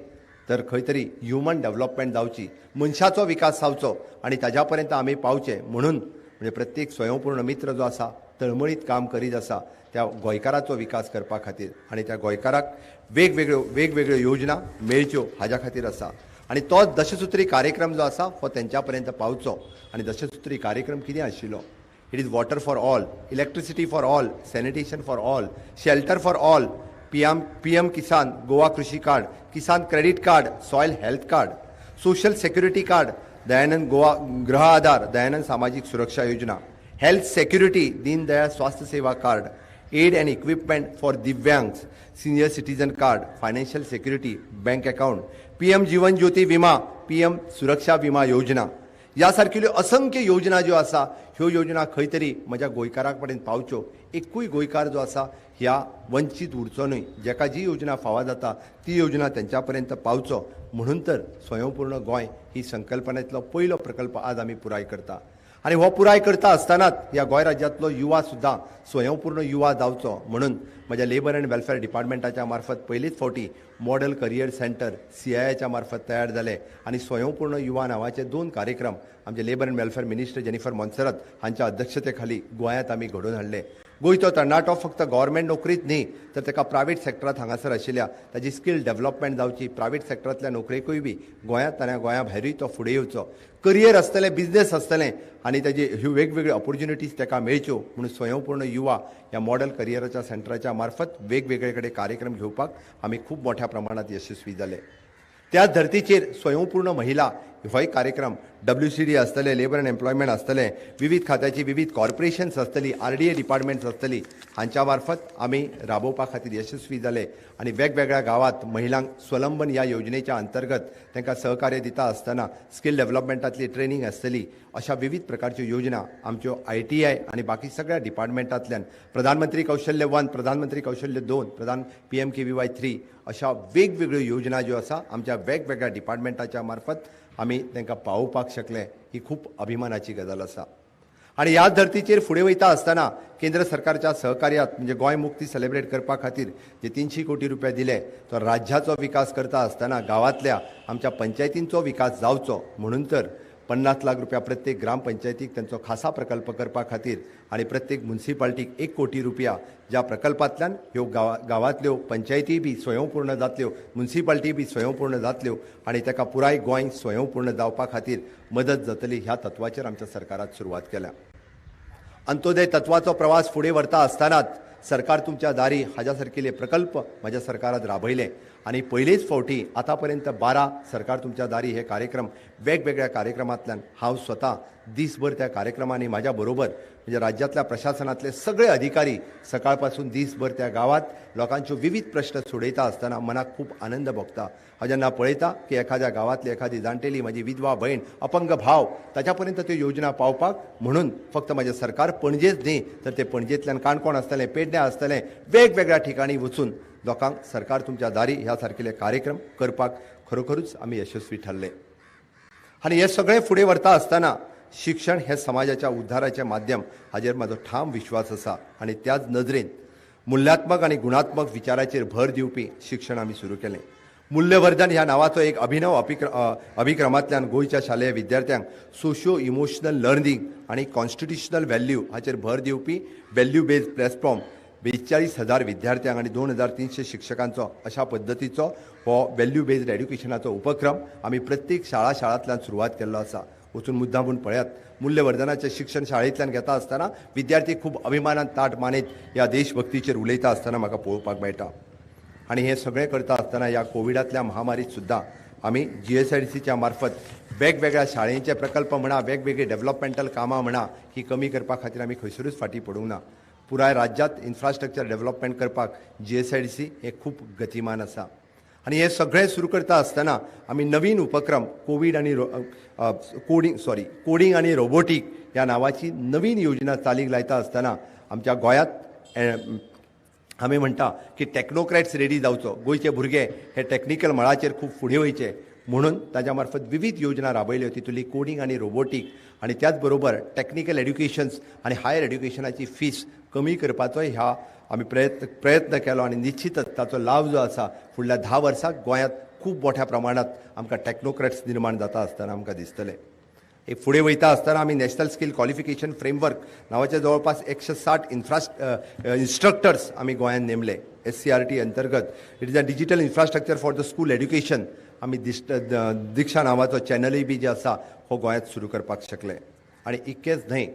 तर खंय तरी ह्युमन डेव्हलपमेंट जावची, मनशाचो विकास जावचो आनी ताज्या पर्यंत आमी पावचे म्हणून म्हणजे प्रत्येक स्वयंपूर्ण मित्र जो आसा तळमळीत काम करीत आसा त्या गोंयकाराचो विकास करपा खातीर आनी त्या गोंयकाराक वेगवेगळ्यो वेगवेगळ्यो योजना मेळच्यो हाज्या खातीर आसा. आनी तो दशसूत्री कार्यक्रम जो आसा हो तेंच्या पर्यंत पावचो. आनी दशसूत्री कार्यक्रम कितें आशिल्लो? It is water for all, electricity for all, sanitation for all, shelter for all, PM Kisan, Goa Krishi card, Kisan credit card, soil health card, social security card, Dayanand Goa Gruha Aadhar, Dayanand Samajik Suraksha Yojana, health security, Deendayal Swasthya Seva card, aid and equipment for Divyang, senior citizen card, financial security, bank account, PM Jeevan Jyoti Bima, PM Suraksha Bima Yojana, ह्या सारकिल्यो असंख्य योजना ज्यो आसा ह्यो योजना खंय तरी म्हज्या गोंयकारा कडेन पावच्यो. एकूय गोंयकार जो आसा ह्या वंचीत उरचो न्हय, जेका जी योजना फावो जाता ती योजना तेंच्या पर्यंत पावचो म्हणून तर स्वयंपूर्ण गोंय ही संकल्पनेंतलो पयलो प्रकल्प आज आमी पुराय करता. आनी हो पुराय करता आसतनाच ह्या गोंय राज्यांतलो युवा सुद्दां स्वयंपूर्ण युवा जावचो म्हणून म्हज्या लेबर अँड वेलफेअर डिपार्टमेंटाच्या मार्फत पयलीच फावटी मॉडल करियर सेंटर CIIच्या मार्फत तयार जालें आनी स्वयंपूर्ण युवा नांवाचे 2 कार्यक्रम आमचे labour and welfare minister Jennifer Monserrate हांच्या अध्यक्षते खाली गोंयांत आमी घडोवन हाडले. गोंयचो तरणाटो फक्त गव्हर्मेंट नोकरीत न्ही तर ताका प्रायवेट सेक्टरांत हांगासर आशिल्ल्या ताजी स्कील डेव्हलपमेंट जावची, प्रायवेट सेक्टरांतल्या नोकरेकूय बी गोंयांत आनी गोंया भायरूय तो फुडें येवचो, करियर आसतलें, बिजनेस आसतलें आनी ताजी ह्यो वेगवेगळ्यो ऑपॉर्च्युनिटीज ताका मेळच्यो म्हणून स्वयंपूर्ण युवा ह्या मॉडल करियराच्या सेंटराच्या मार्फत वेगवेगळे कडेन कार्यक्रम घेवपाक आमी खूब मोठ्या प्रमाणात यशस्वी जाले. त्या धर्तीचेर स्वयंपूर्ण महिला होय कार्यक्रम WCD आसतले, लेबर अँड एम्प्लॉयमेंट आसतलें, विविध खात्याची विविध कॉर्पोरेशन्स आसतली, RDA departments आसतली, हांच्या मार्फत आमी राबोवपा खातीर यशस्वी जाले आनी वेगवेगळ्या गांवांत महिलांक स्वलंबन ह्या योजनेच्या अंतर्गत तांकां सहकार्य दिता आसतना स्कील डेव्हलपमेंटांतली ट्रेनींग आसतली, अशा विविध प्रकारच्यो योजना आमच्यो ITI आनी बाकी सगळ्या डिपार्टमेंटांतल्यान प्रधानमंत्री कौशल्य 1, प्रधानमंत्री कौशल्य 2, प्रधान PMKVY 3 अशा वेगवेगळ्यो योजना ज्यो आसा आमच्या वेगवेगळ्या डिपार्टमेंटाच्या मार्फत आमी तांकां पावोवपाक शकले. ही खूब अभिमानाची गजाल आसा. आनी ह्या धर्तीचेर फुडें वयता आसतना केंद्र सरकारच्या सहकार्यात म्हणजे गोंय मुक्ती सेलिब्रेट करपा खातीर जे 300 कोटी रुपया दिले तो राज्याचो विकास करता आसतना गांवांतल्या आमच्या पंचायतींचो विकास जावचो म्हणून तर 50 लाख रुपया प्रत्येक ग्रामपंचायतीक तांचो खासा प्रकल्प करपा खातीर आनी प्रत्येक मुन्सिपाल्टीक 1 कोटी रुपया ज्या प्रकल्पांतल्यान ह्यो गांवांतल्यो पंचायती बी स्वयंपूर्ण जातल्यो, मुन्सिपाल्टी बी स्वयंपूर्ण जातल्यो आनी ताका पुराय गोंय स्वयंपूर्ण जावपा खातीर मदत जातली ह्या तत्वाचेर आमच्या सरकारात सुरवात केल्या. अंत्योदय तत्वाचो प्रवास फुडें व्हरता आसतनाच सरकार तुमच्या दारी हाज्या सारकिले प्रकल्प म्हज्या सरकारात राबयले आनी पयलेच फावटी आतां पर्यंत 12 सरकार तुमच्या दारी हे कार्यक्रम वेगवेगळ्या कार्यक्रमांतल्यान हांव स्वता दीसभर त्या कार्यक्रमांनी म्हाज्या बरोबर म्हणजे राज्यांतल्या प्रशासनांतले सगळे अधिकारी सकाळपासून दीसभर त्या गांवांत लोकांच्यो विविध प्रश्न सोडयता आसतना मनाक खूब आनंद भोगता. हांव जेन्ना पळयता की एखाद्या गांवांतली एखादी जाणटेली, म्हजी विधवा भयण, अपंग भाव ताच्या पर्यंत त्यो योजना पावपाक म्हणून फक्त म्हजें सरकार पणजेच न्ही तर ते पणजेंतल्यान काणकोण आसतलें, पेडण्यां आसतलें, वेगवेगळ्या ठिकाणी वचून लोकांक सरकार तुमच्या दारी ह्या सारकेले कार्यक्रम करपाक खरोखरूच आमी यशस्वी ठरले. आनी हे सगळें फुडें व्हरता आसतना शिक्षण हें समाजाच्या उद्धाराचें माध्यम हाजेर म्हाजो ठाम विश्वास आसा आनी त्याच नदरेन मुल्यात्मक आनी गुणात्मक विचाराचेर भर दिवपी शिक्षण आमी सुरू केलें. मूल्यवर्धन ह्या नांवाचो एक अभिनव अभिक्रमांतल्यान गोंयच्या शालेय विद्यार्थ्यांक सोशियो इमोशनल लर्निंग आनी कॉन्स्टिट्युशनल व्हॅल्यू हाचेर भर दिवपी व्हॅल्यू बेज्ड प्लॅटफॉर्म 42,000 विद्यार्थ्यांक आनी 2,300 शिक्षकांचो अशा पद्दतीचो हो व्हॅल्यू बेज्ड एड्युकेशनाचो उपक्रम आमी प्रत्येक शाळा शाळांतल्यान सुरवात केल्लो आसा. वचून मुद्दामून पळयात, मूल्यवर्धनाचें शिक्षण शाळेंतल्यान घेता आसतना विद्यार्थी खूब अभिमानान ताट मानीत ह्या देशभक्तीचेर उलयता आसतना म्हाका पळोवपाक मेळटा. आनी हें सगळें करता आसतना ह्या कोविडांतल्या महामारीत सुद्दां आमी GSIDCच्या मार्फत वेगवेगळ्या शाळेंचे प्रकल्प म्हणा, वेगवेगळी डेव्हलपमेंटल कामां म्हणा, ही कमी करपा खातीर आमी खंयसरूच फाटीं पडूंक ना. पुराय राज्यांत इन्फ्रास्ट्रक्चर डेव्हलपमेंट करपाक GSIDC हें खूब गतिमान आसा. आनी हें सगळें सुरू करता आसतना आमी नवीन उपक्रम कोवीड आनी कोडींग आनी रोबोटीक ह्या नांवाची नवीन योजना चालीक लायता आसतना आमच्या गोंयांत आमी म्हणटा की टॅक्नोक्रॅट्स रेडी जावचो, गोंयचे भुरगे हे टॅक्निकल मळाचेर खूब फुडें वयचे म्हणून ताज्या मार्फत विविध योजना राबयल्यो, तितूंतली कोडींग आनी रोबोटीक आनी त्याच बरोबर टॅक्निकल एड्युकेशन्स आनी हायर एड्युकेशनाची फीस कमी करपाचोय ह्या आमी प्रयत्न केलो आनी निश्चितच ताचो लाव जो आसा फुडल्या 10 वर्साक गोंयांत खूब मोठ्या प्रमाणांत आमकां टॅक्नोक्रॅट्स निर्माण जाता आसतना आमकां दिसतलें. एक फुडें वयता आसतना आमी नॅशनल स्कील क्वॉलिफिकेशन फ्रेमवर्क नांवाचे जवळपास 160 इन्स्ट्रक्टर्स आमी गोंयांत नेमले. SCRT अंतर्गत it is a digital infrastructure for the school education आमी दीक्षा नांवाचो चॅनलूय बी जे आसा हो गोंयांत सुरू करपाक शकले. आनी इतकेंच न्हय,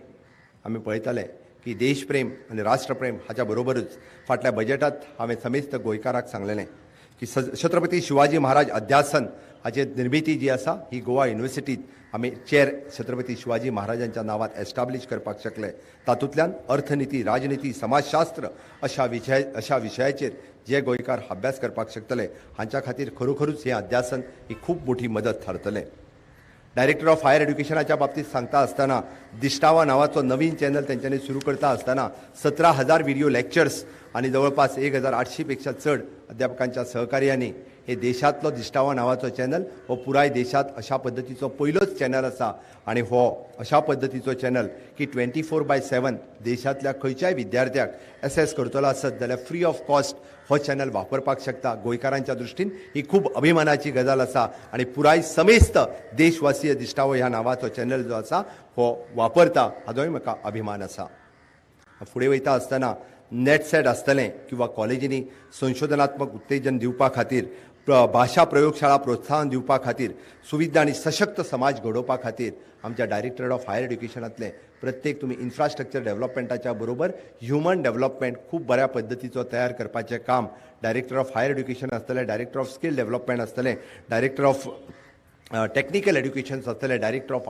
आमी पळयताले की देशप्रेम आनी राष्ट्रप्रेम हाच्या बरोबरूच फाटल्या बजेटांत हांवें समेस्त गोंयकाराक सांगलेलें की छत्रपती शिवाजी महाराज अध्यासन हाची निर्मिती जी आसा ही गोवा युनिवर्सिटीत आमी चेर छत्रपती शिवाजी महाराजांच्या नांवात एस्टाब्लीश करपाक शकले. तातूंतल्यान अर्थनिती, राजनिती, समाजशास्त्र अशा विशयाचेर जे गोंयकार अभ्यास करपाक शकतले हांच्या खातीर खरोखरूच हें अध्यासन ही खूब मोठी मदत थारतलें. डायरेक्टर ऑफ हायर एड्युकेशनाच्या बाबतींत सांगता आसतना दिश्टावा नांवाचो नवीन चॅनल तेंच्यांनी सुरू करता आसतना 17,000 व्हिडिओ लेक्चर्स आनी जवळपास 1,800 पेक्षा चड अध्यापकांच्या सहकार्यांनी हे देशांतलो दिश्टावा नांवाचो चॅनल हो पुराय देशांत अशा पद्दतीचो पयलोच चॅनल आसा आनी हो अशा पद्दतीचो चॅनल की 24/7 देशांतल्या खंयच्याय विद्यार्थ्याक एसेस करतलो आसत जाल्यार फ्री ऑफ कॉस्ट हो चॅनल वापरपाक शकता. गोंयकारांच्या दृश्टीन ही खूब अभिमानाची गजाल आसा आनी पुराय समेस्त देशवासीय दिश्टावो ह्या नांवाचो चॅनल जो आसा हो वापरता हाजोय म्हाका अभिमान आसा. फुडें वयता आसतना नेटसेट आसतलें किंवा कॉलेजींनी संशोधनात्मक उत्तेजन दिवपा खातीर, भाशा प्रयोगशाळा प्रोत्साहन दिवपा खातीर, सुविधा आनी सशक्त समाज घडोवपा खातीर आमच्या डायरेक्टरेट ऑफ हायर एड्युकेशनांतलें प्रत्येक तुमी इन्फ्रास्ट्रक्चर डेव्हलपमेंटाच्या बरोबर ह्युमन डेव्हलपमेंट खूब बऱ्या पद्दतीचो तयार करपाचें काम डायरेक्टर ऑफ हायर एड्युकेशन आसतलें, डायरेक्टर ऑफ स्कील डेव्हलपमेंट आसतलें, डायरेक्टर ऑफ टॅक्निकल एड्युकेशन्स आसतलें, डायरेक्टर ऑफ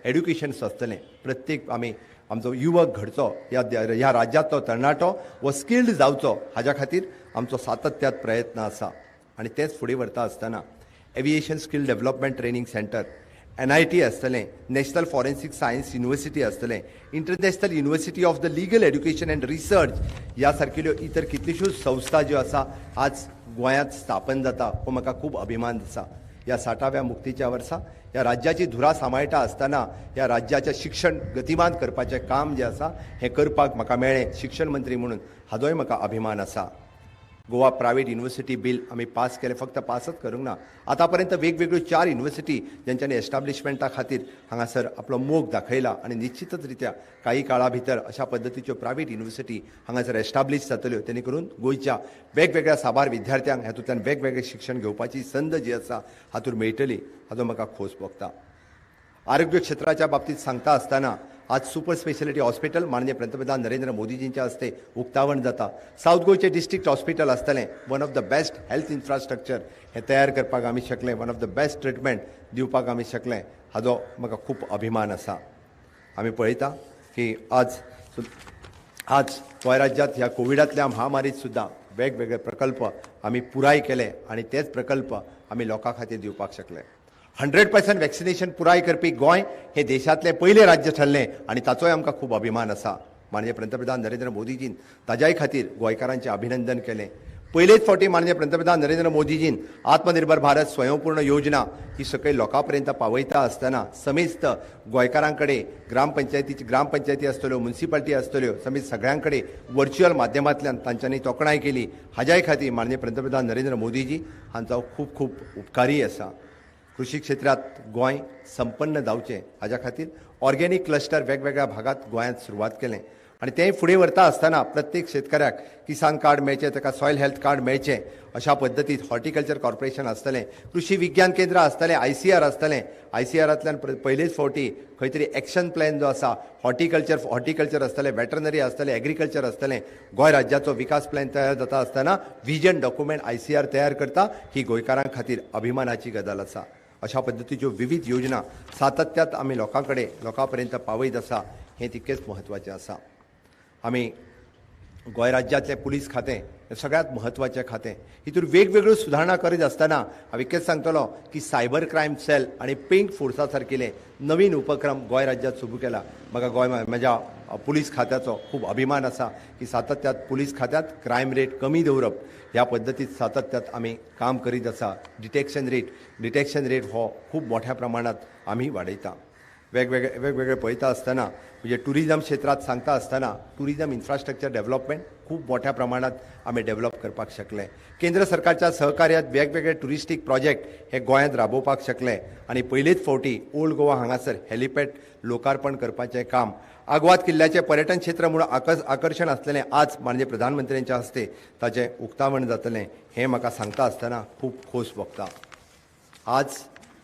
एड्युकेशन्स आसतलें. प्रत्येक आमी आमचो युवक घडचो, ह्या राज्यांतलो तरणाटो हो स्किल्ड जावचो हाज्या खातीर आमचो सातत्यात प्रयत्न आसा. आनी तेच फुडें व्हरता आसतना aviation skill development training centre, NIT आसतलें, नॅशनल फॉरेन्सीक सायन्स युनिवर्सिटी आसतलें, international university of the legal education and research ह्या सारकेल्यो इतर कितल्योश्योच संस्था ज्यो आसा आज गोंयांत स्थापन जाता हो म्हाका खूब अभिमान आसा. ह्या 60व्या मुक्तीच्या वर्सा ह्या राज्याची धुरा सांबाळटा आसतना ह्या राज्याचें शिक्षण गतिमान करपाचें काम जें आसा हें करपाक म्हाका मेळ्ळें शिक्षण मंत्री म्हणून, हाजोय म्हाका अभिमान आसा. गोवा प्रायवेट युनिवर्सिटी बील आमी पास केलें, फक्त पासच करूंक ना, आतां पर्यंत वेगवेगळ्यो 4 युनिवर्सिटी जेंच्यांनी एस्टाब्लिशमेंटा खातीर हांगासर आपलो मोग दाखयला आनी निश्चितच रित्या काही काळा भितर अशा पद्दतीच्यो प्रायवेट युनिवर्सिटी हांगासर एस्टाब्लीश जातल्यो, तेणे करून गोंयच्या वेगवेगळ्या साबार विद्यार्थ्यांक हातूंतल्यान वेगवेगळें शिक्षण घेवपाची संद जी आसा हातूंत मेळटली हाचो म्हाका खोस भोगता. आरोग्य क्षेत्राच्या बाबतींत सांगता आसतना आज सुपर स्पेशलिटी हॉस्पिटल माननीय पंतप्रधान नरेंद्र मोदीजींच्या हस्ते उक्तावण जाता. सावथ गोंयचें डिस्ट्रिक्ट हॉस्पिटल आसतलें, one of the best health infrastructure हें तयार करपाक आमी शकले, one of the best treatment दिवपाक आमी शकले, हाजो म्हाका खूब अभिमान आसा. आमी पळयता की आज आज गोंय राज्यांत ह्या कोविडांतल्या महामारीत सुद्दां वेगवेगळे प्रकल्प आमी पुराय केले आनी तेच प्रकल्प आमी लोकां खातीर दिवपाक शकले. 100% वॅक्सिनेशन पुराय करपी गोंय हे देशांतलें पयलें राज्य ठरलें आनी ताचोय आमकां खूब अभिमान आसा. माननीय पंतप्रधान नरेंद्र मोदीजीन ताज्याय खातीर गोंयकारांचें अभिनंदन केलें. पयलेच फावटी माननीय पंतप्रधान नरेंद्र मोदीजीन आत्मनिर्भर भारत स्वयंपूर्ण योजना ही सकयल लोकां पर्यंत पावयता आसतना समेस्त गोंयकारां कडेन ग्रामपंचायती आसतल्यो, मुन्सिपालिटी आसतल्यो, समेस्त सगळ्यां कडेन वर्च्युअल माध्यमांतल्यान तांच्यांनी तोखणाय केली. हाज्याय खातीर माननीय पंतप्रधान नरेंद्र मोदीजी हांचो खूब खूब उपकारी आसा. कृषी क्षेत्रांत गोंय संपन्न जावचें हाज्या खातीर ऑर्गेनीक क्लस्टर वेगवेगळ्या भागांत गोंयांत सुरवात केलें आनी तें फुडें व्हरता आसतना प्रत्येक शेतकऱ्याक किसान कार्ड मेळचें, ताका सॉयल हेल्थ कार्ड मेळचें अशा पद्दतीत हॉर्टिकल्चर कॉर्पोरेशन आसतलें, कृषी विज्ञान केंद्र आसतलें, ICR आसतलें. ICRांतल्यान पयलेच फावटी खंय तरी एक्शन प्लॅन जो आसा हॉर्टिकल्चर आसतलें, वेटरनरी आसतलें, एग्रीकल्चर आसतलें. गोंय राज्याचो विकास प्लॅन तयार जाता आसतना विजन डॉक्युमेंट ICR तयार करता, ही गोंयकारां खातीर अभिमानाची गजाल आसा. अशा पद्दतीच्यो विविध योजना सातत्यात आमी लोकां कडेन लोकां पर्यंत पावयत आसा, हें तितकेंच म्हत्वाचें आसा. आमी गोंय राज्यांतलें पुलीस खातें हें सगळ्यांत म्हत्वाचें खातें, हितून वेगवेगळ्यो सुदारणा करीत आसतना हांव इतकेंच सांगतलो की सायबर क्रायम सेल आनी पिंक फोर्सा सारकिले नवीन उपक्रम गोंय राज्यांत सुरू केला. म्हाका गोंय म्हज्या पुलीस खात्याचो खूब अभिमान आसा की सातत्यात पुलीस खात्यांत क्रायम रेट कमी दवरप ह्या पद्दतीत सातत्यात आमी काम करीत आसा. डिटेक्शन रेट हो खूब मोठ्या प्रमाणांत आमी वाडयता. वेगवेगळे वेगवेगळे पळयता आसतना म्हणजे टुरिजम क्षेत्रांत सांगता आसतना टुरिजम इन्फ्रास्ट्रक्चर डेव्हलपमेंट खूब मोठ्या प्रमाणांत आमी डेव्हलप करपाक शकले. केंद्र सरकारच्या सहकार्यात वेगवेगळे टुरिस्टीक प्रोजेक्ट हे गोंयांत राबोवपाक शकले आनी पयलेच फावटी ओल्ड गोवा हांगासर हेलिपॅड लोकार्पण करपाचें काम, आगवाद किल्ल्याचें पर्यटन क्षेत्र म्हूण आकर्शण आसलेलें आज माननीय प्रधानमंत्र्यांच्या हस्ते ताचें उक्तावण जातलें हें म्हाका सांगता आसतना खूब खोस भोगता. आज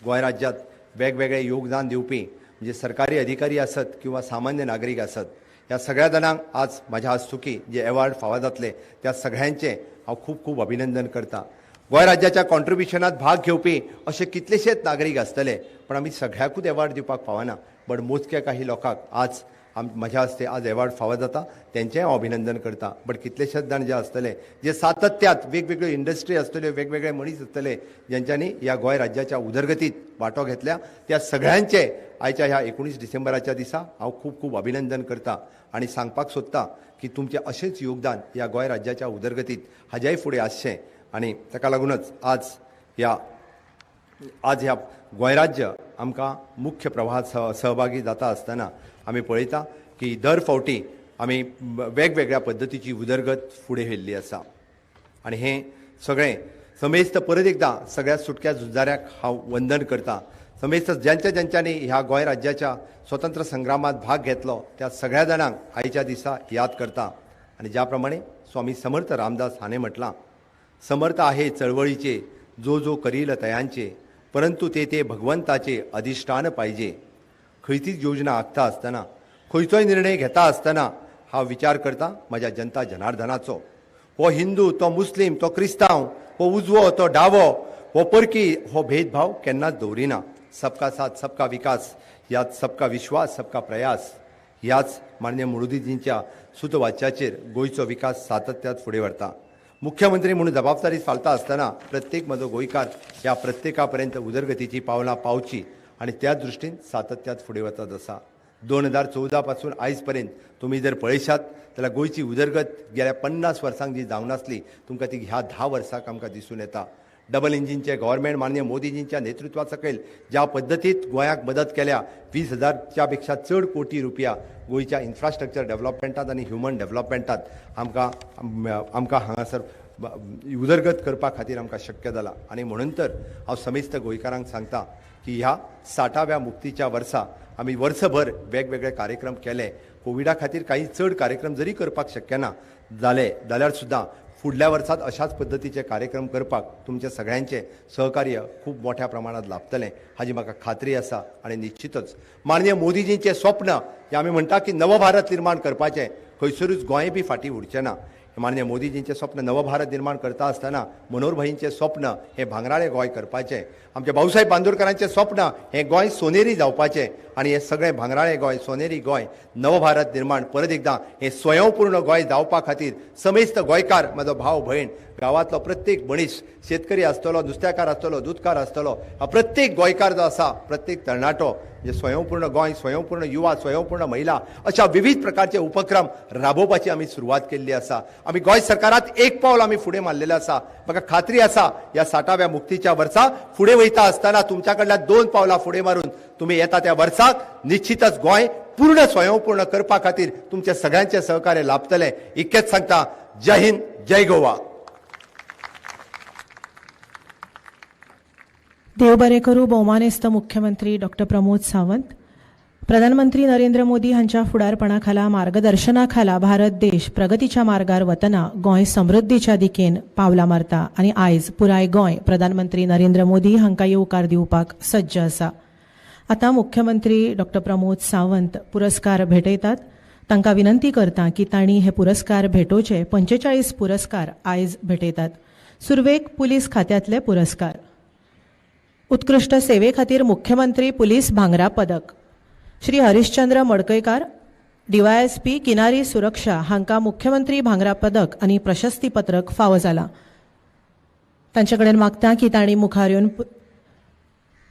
गोंय राज्यांत वेगवेगळे योगदान दिवपी म्हणजे सरकारी अधिकारी आसत किंवा सामान्य नागरीक आसत, ह्या सगळ्या जाणांक आज म्हाज्या हस्तुकी जे एवॉर्ड फावो जातले त्या सगळ्यांचें हांव खूब खूब अभिनंदन करता. गोंय राज्याच्या कॉन्ट्रिब्युशनात भाग घेवपी अशे कितलेशेच नागरीक आसतले, पण आमी सगळ्याकूच एवॉर्ड दिवपाक पावना, बट मोजक्या काही लोकांक आज म्हज्या हस्ते आज एवॉर्ड फावो जाता तेंचें हांव अभिनंदन करता. बट कितलेशेच जाण जे आसतले जे सातत्यात वेगवेगळ्यो इंडस्ट्री आसतल्यो, वेगवेगळे मनीस आसतले ज्यांच्यांनी ह्या गोंय राज्याच्या उदरगतीत वांटो घेतल्या त्या सगळ्यांचे आयच्या ह्या 19 डिसेंबराच्या दिसा हांव खूब खूब अभिनंदन करता आनी सांगपाक सोदता की तुमचें अशेंच योगदान ह्या गोंय राज्याच्या उदरगतीत हाज्याय फुडें आसचें आनी ताका लागूनच आज ह्या गोंय राज्य आमकां मुख्य प्रवाहात सहभागी जाता आसतना आमी पळयता की दर फावटी आमी वेगवेगळ्या पद्दतीची उदरगत फुडें व्हेल्ली आसा आनी हें सगळें समेस्त परत एकदां सगळ्या सुटक्या झुजाऱ्याक हांव वंदन करता. समेस्त ज्यांच्या ज्यांच्यांनी ह्या गोंय राज्याच्या स्वतंत्र संग्रामात भाग घेतलो त्या सगळ्या जाणांक आयच्या दिसा याद करता आनी ज्या प्रमाणे स्वामी समर्थ रामदास हाणें म्हटलां, समर्थ आहे चळवळीचे जो जो करील तयांचे, परंतु ते ते भगवंताचे अधिष्ठान पाहिजे. खंयचीच योजना आंखता आसतना, खंयचोय निर्णय घेता आसतना हांव विचार करता म्हज्या जनता जनार्दनाचो. हो हिंदू, तो मुस्लीम, तो क्रिस्तांव, हो उजवो, तो डावो, हो परकी, हो भेदभाव केन्नाच दवरिना. सबका साथ सबका विकास, ह्याच सबका विश्वास सबका प्रयास, ह्याच माननीय मोदीजींच्या सुतवाच्याचेर गोंयचो विकास सातत्यात फुडें व्हरता. मुख्यमंत्री म्हणून जबाबदारी फालता आसतना प्रत्येक म्हजो गोंयकार ह्या प्रत्येका पर्यंत उदरगतीची पावलां पावची आनी त्या दृश्टीन सातत्यात फुडें वचत आसा. 2014 पासून आयज पर्यंत तुमी जर पळयशात जाल्यार गोंयची उदरगत गेल्या 50 वर्सांक जी जावं नासली तुमकां ती ह्या 10 वर्सांक आमकां दिसून येता. डबल इंजिनचे गव्हर्मेंट माननीय मोदीजींच्या नेतृत्वा सकयल ज्या पद्दतीत गोंयाक मदत केल्या, 20,000 पेक्षा चड कोटी रुपया गोंयच्या इन्फ्रास्ट्रक्चर डेव्हलपमेंटात आनी ह्युमन डेव्हलपमेंटात आमकां आमकां हांगासर उदरगत करपा खातीर आमकां शक्य जाला. आनी म्हणून तर हांव समेस्त गोंयकारांक सांगता की ह्या 60व्या मुक्तीच्या वर्सा आमी वर्सभर वेगवेगळे कार्यक्रम केले. कोविडा खातीर काही चड कार्यक्रम जरी करपाक शक्य ना जाले जाल्यार सुद्दां फुडल्या वर्सात अशाच पद्दतीचे कार्यक्रम करपाक तुमचे सगळ्यांचे सहकार्य खूब मोठ्या प्रमाणात लाभतलें हाजी म्हाका खात्री आसा. आनी निश्चितच माननीय मोदीजींचें स्वप्न जें आमी म्हणटा की नवभारत निर्माण करपाचें, खंयसरूच गोंय बी फाटीं उरचें ना. माननीय मोदीजींचें स्वप्न नवभारत निर्माण करता आसतना मनोहरभाईंचें स्वप्न हें भांगराळें गोंय करपाचें, आमच्या भाऊसाहेब बांदोडकरांचें स्वप्न हें गोंय सोनेरी जावपाचें आनी हें सगळें भांगराळें गोंय, सोनेरी गोंय, नवभारत निर्माण परत एकदां हें स्वयंपूर्ण गोंय जावपा खातीर समेस्त गोंयकार, म्हजो भाव भयण, गांवांतलो प्रत्येक मनीस, शेतकरी आसतलो, नुस्त्याकार आसतलो, दुदकार आसतलो, प्रत्येक गोंयकार जो आसा, प्रत्येक तरणाटो, म्हणजे स्वयंपूर्ण गोंय, स्वयंपूर्ण युवा, स्वयंपूर्ण महिला अशा विविध प्रकारचे उपक्रम राबोवपाची आमी सुरवात केल्ली आसा. आमी गोंय सरकारात एक पावल आमी फुडें मारलेलें आसा. म्हाका खात्री आसा ह्या 60व्या मुक्तीच्या वर्सा फुडें वयता आसतना तुमच्या कडल्यान 2 पावलां फुडें मारून तुमी येता त्या वर्साक निश्चितच गोंय पूर्ण स्वयंपूर्ण करपा खातीर तुमचे सगळ्यांचे सहकार्य लाभतलें. इतकेंच सांगता, जय हिंद, जय गोवा. देव बरें करूं भोवमानेस्त मुख्यमंत्री डॉक्टर प्रमोद सावंत. प्रधानमंत्री नरेंद्र मोदी हांच्या फुडारपणा खाला, मार्गदर्शना खाला भारत देश प्रगतीच्या मार्गार वतना गोंय समृद्धीच्या दिकेन पावलां मारता आनी आयज पुराय गोंय प्रधानमंत्री नरेंद्र मोदी हांकां येवकार दिवपाक सज्ज आसा. आतां मुख्यमंत्री डॉक्टर प्रमोद सावंत पुरस्कार भेटयतात. तांकां विनंती करता की तांणी हे पुरस्कार भेटोवचे. 45 पुरस्कार आयज भेटयतात. सुरवेक पुलीस खात्यांतले पुरस्कार. उत्कृश्ट सेवे खातीर मुख्यमंत्री पुलीस भांगरा पदक श्री हरिश्चंद्र मडकयकार, डीवायएसपी किनारी सुरक्षा हांकां मुख्यमंत्री भांगरा पदक आनी प्रशस्ती पत्रक फावो जाला. तांचे कडेन मागता की तांणी मुखार येवन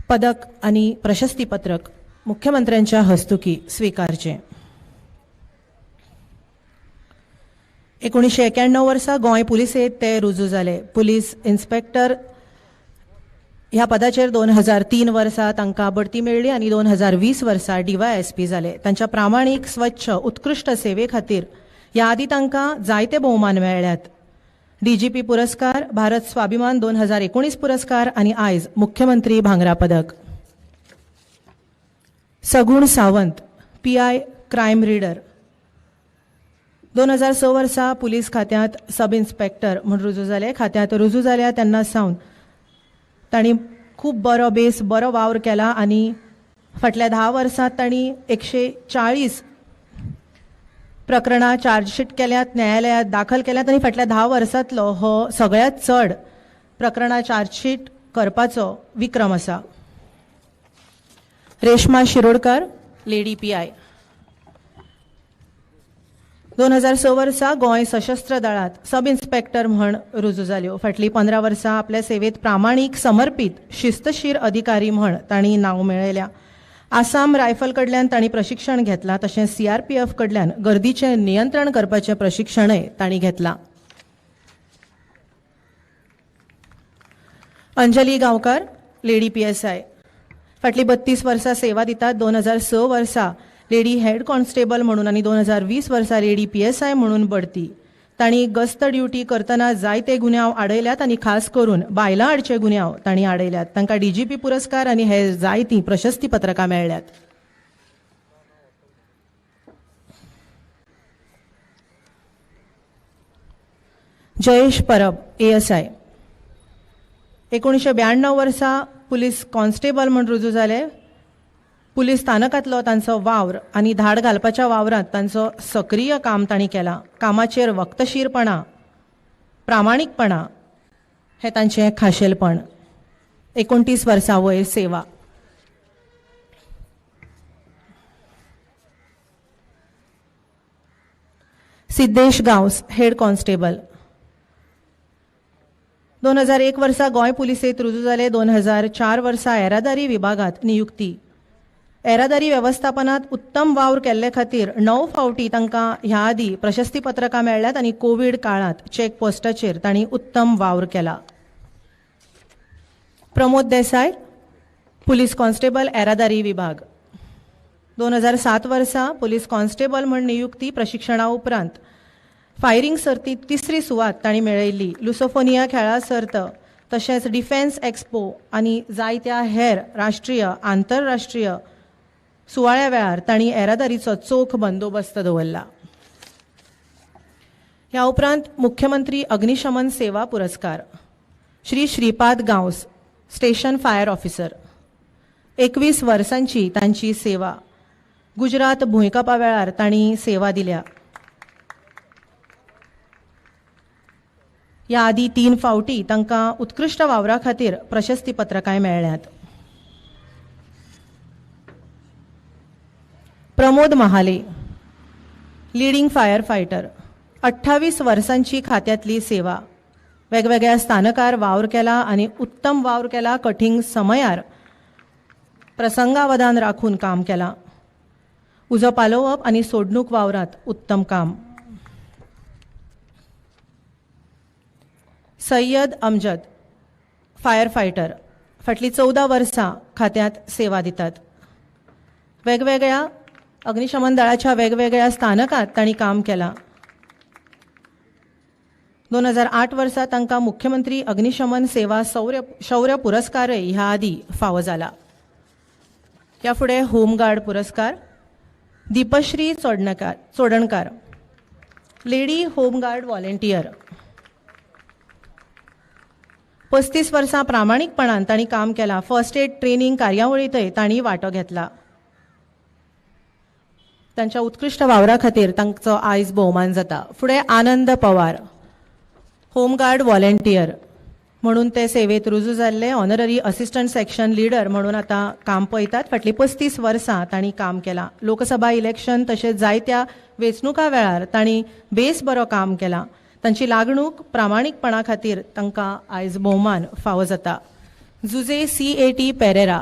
पदक आनी प्रशस्ती पत्रक मुख्यमंत्र्यांच्या हस्तुकी स्विकारचें. 1991 वर्सा गोंय पुलिसेंत ते रुजू जाले. पुलीस इन्स्पेक्टर ह्या पदाचेर 2003 वर्सा तांकां बढती मेळ्ळी आनी 2020 वर्सा डीवायएसपी जाले. तांच्या प्रामाणीक, स्वच्छ, उत्कृश्ट सेवे खातीर ह्या आदी तांकां जायते भोवमान मेळ्ळ्यात. डीजीपी पुरस्कार, भारत स्वाभिमान 2019 पुरस्कार आनी आयज मुख्यमंत्री भांगरा पदक. Sagun Sawant, PI crime reader, 2006 वर्सा पुलीस खात्यांत सब इन्स्पेक्टर म्हूण रुजू जाले. खात्यांत रुजू जाल्या तेन्ना सावन तांणी खूब बरो बेस, बरो वावर केला आनी फाटल्या 10 वर्सांत तांणी 140 प्रकरणां चार्जशीट केल्यात, न्यायालयांत दाखल केल्यात आनी फाटल्या 10 वर्सांतलो हो सगळ्यांत चड प्रकरणां चार्जशीट करपाचो विक्रम आसा. रेश्मा शिरोडकर, लेडी पीआय, 2006 वर्सा गोंय सशस्त्र दळांत सब इन्स्पेक्टर म्हण रुजू जाल्यो. फाटलीं 15 वर्सां आपल्या सेवेत प्रामाणीक, समर्पीत, शिस्तशीर अधिकारी म्हण तांणी नांव मेळयल्या. आसाम रायफल कडल्यान तांणी प्रशिक्षण घेतलां, तशेंच सीआरपीएफ कडल्यान गर्दीचें नियंत्रण करपाचें प्रशिक्षणय तांणी घेतलां. अंजली गांवकार, लेडी पीएसआय, फाटलीं 32 वर्सां सेवा दितात. 2006 वर्सा लेडी हेड कॉन्स्टेबल म्हणून आनी 2020 वर्सा लेडी पीएसआय म्हणून बढती. तांणी गस्त ड्युटी करतना जायते गुन्यांव आडयल्यात आनी खास करून बायलां आडचे गुन्यांव तांणी आडयल्यात. तांकां डीजीपी पुरस्कार आनी हे जायतीं प्रशस्ती पत्रकां मेळ्ळ्यात. जयेश परब, एएसआय, 1992 वर्सा पुलीस कॉन्स्टेबल म्हूण रुजू जाले. पुलीस स्थानकांतलो तांचो वावर आनी धाड घालपाच्या वावरांत तांचो सक्रीय काम तांणी केलां. कामाचेर वक्तशीरपणा, प्रामाणीकपणा हें तांचें खाशेलपण. 29 वर्सां वयर सेवा. सिद्धेश गांवस, हेड कॉन्स्टेबल, 2001 वर्सा गोंय पुलिसेंत रुजू जाले. 2004 वर्सा येरादारी विभागांत नियुक्ती. येरादारी वेवस्थापनात उत्तम वावर केल्ले खातीर 9 फावटी तांकां ह्या आदी प्रशस्ती पत्रकां मेळ्ळ्यात आनी कोवीड काळांत चेक पोस्टाचेर तांणी उत्तम वावर केला. प्रमोद देसाय, पुलीस कॉन्स्टेबल, येरादारी विभाग, 2007 वर्सा पुलीस कॉन्स्टेबल म्हूण नियुक्ती. प्रशिक्षणा उपरांत फायरिंग सर्तींत 3री सुवात तांणी मेळयल्ली. लुसोफोनिया खेळा सर्त तशेंच डिफेन्स एक्सपो आनी जायत्या हेर राष्ट्रीय, आंतरराष्ट्रीय सुवाळ्या वेळार तांणी येरादारीचो चोख बंदोबस्त दवरला. ह्या उपरांत मुख्यमंत्री अग्निशमन सेवा पुरस्कार Shri Shripad Gawas, station fire officer. 21 वर्सांची तांची सेवा. गुजरात भुंयकापा वेळार तांणी सेवा दिल्या. ह्या आदी 3 फावटी तांकां उत्कृश्ट वावरा खातीर प्रशस्तीपत्रकांय मेळ्ळ्यांत. Pramod Mahale, leading fire fighter, 28 वर्सांची खात्यांतली सेवा. वेगवेगळ्या स्थानकार वावर केला आनी उत्तम वावर केला. कठीण समयार प्रसंगावधान राखून काम केलां. उजो पालोवप आनी सोडणूक वावरांत उत्तम काम. सय्यद अमजद, फायर फायटर, फाटलीं 14 वर्सां खात्यांत सेवा दितात. वेगवेगळ्या अग्निशमन दळाच्या वेगवेगळ्या स्थानकांत तांणी काम केलां. 2008 वर्सा तांकां मुख्यमंत्री अग्निशमन सेवा शौर्य पुरस्कारय ह्या आदी फावो जाला. ह्या फुडें होमगार्ड पुरस्कार Deepashree Chodankar, lady home guard volunteer. 35 वर्सां प्रामाणीकपणान तांणी काम केलां. फर्स्ट एड ट्रेनिंग कार्यावळींतय तांणी वांटो घेतला. तांच्या उत्कृश्ट वावरा खातीर तांचो आयज भोवमान जाता. फुडें आनंद पवार, होमगार्ड व्हॉलेंटियर म्हणून ते सेवेत रुजू जाल्ले. ऑनररी असिस्टंट सेक्शन लिडर म्हणून आतां काम पळयतात. फाटलीं 35 वर्सां तांणी काम केलां. लोकसभा इलेक्शन तशेंच जायत्या वेंचणुकां वेळार तांणी बेस बरो काम केलां. तांची लागणूक प्रामाणीकपणा खातीर तांकां आयज भोवमान फावो जाता. जुजे CAT Pereira,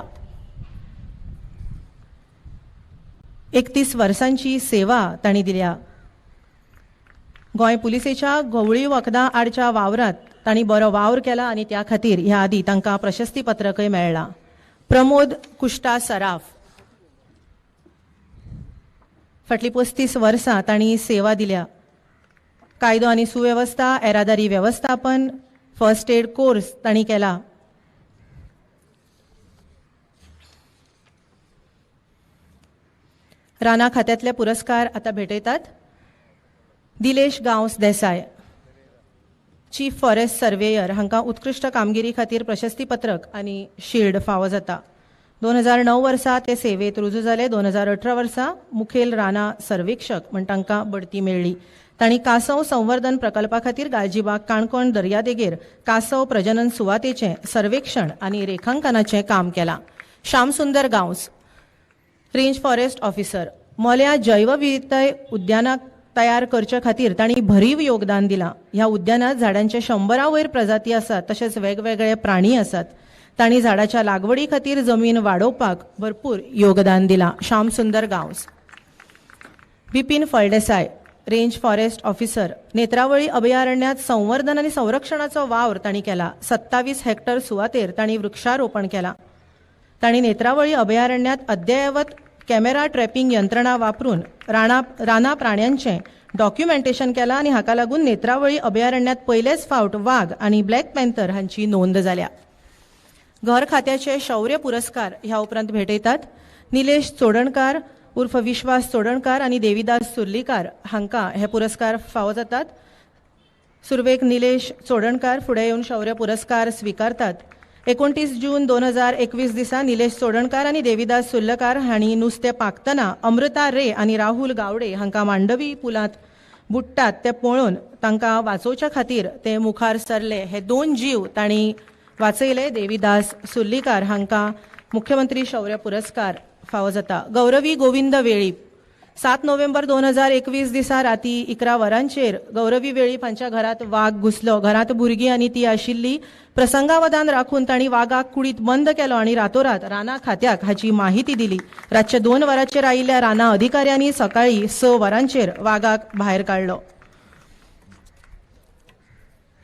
31 वर्सांची सेवा तांणी दिल्या. गोंय पुलिसेच्या घोवळी वखदां आडच्या वावरांत तांणी बरो वावर केला आनी त्या खातीर ह्या आदी तांकां प्रशस्तीपत्रकय मेळ्ळां. प्रमोद कुश्टा सराफ, फाटलीं 35 वर्सां तांणी सेवा दिल्या. कायदो आनी सुवेवस्था, येरादारी वेवस्थापन, फर्स्ट एड कोर्स तांणी केला. राना खात्यांतले पुरस्कार आतां भेटयतात. Dilesh Gawas Desai, chief forest surveyor हांकां उत्कृश्ट कामगिरी खातीर प्रशस्तीपत्रक आनी शिल्ड फावो जाता. 2009 वर्सा ते सेवेत रुजू जाले. 2018 वर्सा मुखेल राना सर्वेक्षक म्हण तांकां बढती मेळ्ळी. तांणी कासव संवर्धन प्रकल्पा खातीर गालजीबाग काणकोण दर्यादेगेर कासव प्रजनन सुवातेचें सर्वेक्षण आनी रेखांकनाचें काम केलां. Shyamsundar Gawas, range forest officer, मोल्या जैवविविधताय उद्यानाक तयार करचे खातीर तांणी भरीव योगदान दिलां. ह्या उद्यानात झाडांचे 100 वयर प्रजाती आसात, तशेंच वेगवेगळे प्राणी आसात. तांणी झाडाच्या लागवडी खातीर जमीन वाडोवपाक भरपूर योगदान दिलां. Shyamsundar Gawas. Bipin Phaldesai, range forest officer, Netravali अभयारण्यात संवर्धन आनी संरक्षणाचो वावर तांणी केला. 27 हेक्टर सुवातेर तांणी वृक्षारोपण केलां. तांणी नेत्रावळी अभयारण्यात अद्ययावत कॅमेरा ट्रॅपिंग यंत्रणा वापरून राना प्राण्यांचें डॉक्युमेंटेशन केलां आनी हाका लागून नेत्रावळी अभयारण्यात पयलेच फावट वाग आनी ब्लॅक पॅन्थर हांची नोंद जाल्या. घर खात्याचे शौर्य पुरस्कार ह्या उपरांत भेटयतात. निलेश चोडणकार उर्फ विश्वास चोडणकार आनी देवीदास सुर्लीकार हांकां हे पुरस्कार फावो जातात. सुरवेक निलेश चोडणकार फुडें येवन शौर्य पुरस्कार स्विकारतात. 29 जून 2021 दिसा निलेश चोडणकार आनी देवीदास सुर्लकार हांणी नुस्तें पाकतना अमृता रे आनी राहुल गावडे हांकां मांडवी पुलांत बुडटात ते पळोवन तांकां वाचोवच्या खातीर ते मुखार सरले. हे 2 जीव तांणी वाचयले. देवीदास सुर्लीकार हांकां मुख्यमंत्री शौर्य पुरस्कार फावो जाता. गौरवी गोविंद वेळीप, 7 नोव्हेंबर 2021 दिसा राती 11 वरांचेर गौरवी वेळीप हांच्या घरात वाग घुसलो. घरात भुरगीं आनी ती आशिल्ली. प्रसंगावधान राखून तांणी वागाक कुडीत बंद केलो आनी रातोरात राना खात्याक हाची माहिती दिली. रातचे 2 वरांचेर आयिल्ल्या राना अधिकाऱ्यांनी सकाळी 6 वरांचेर वागाक भायर काडलो.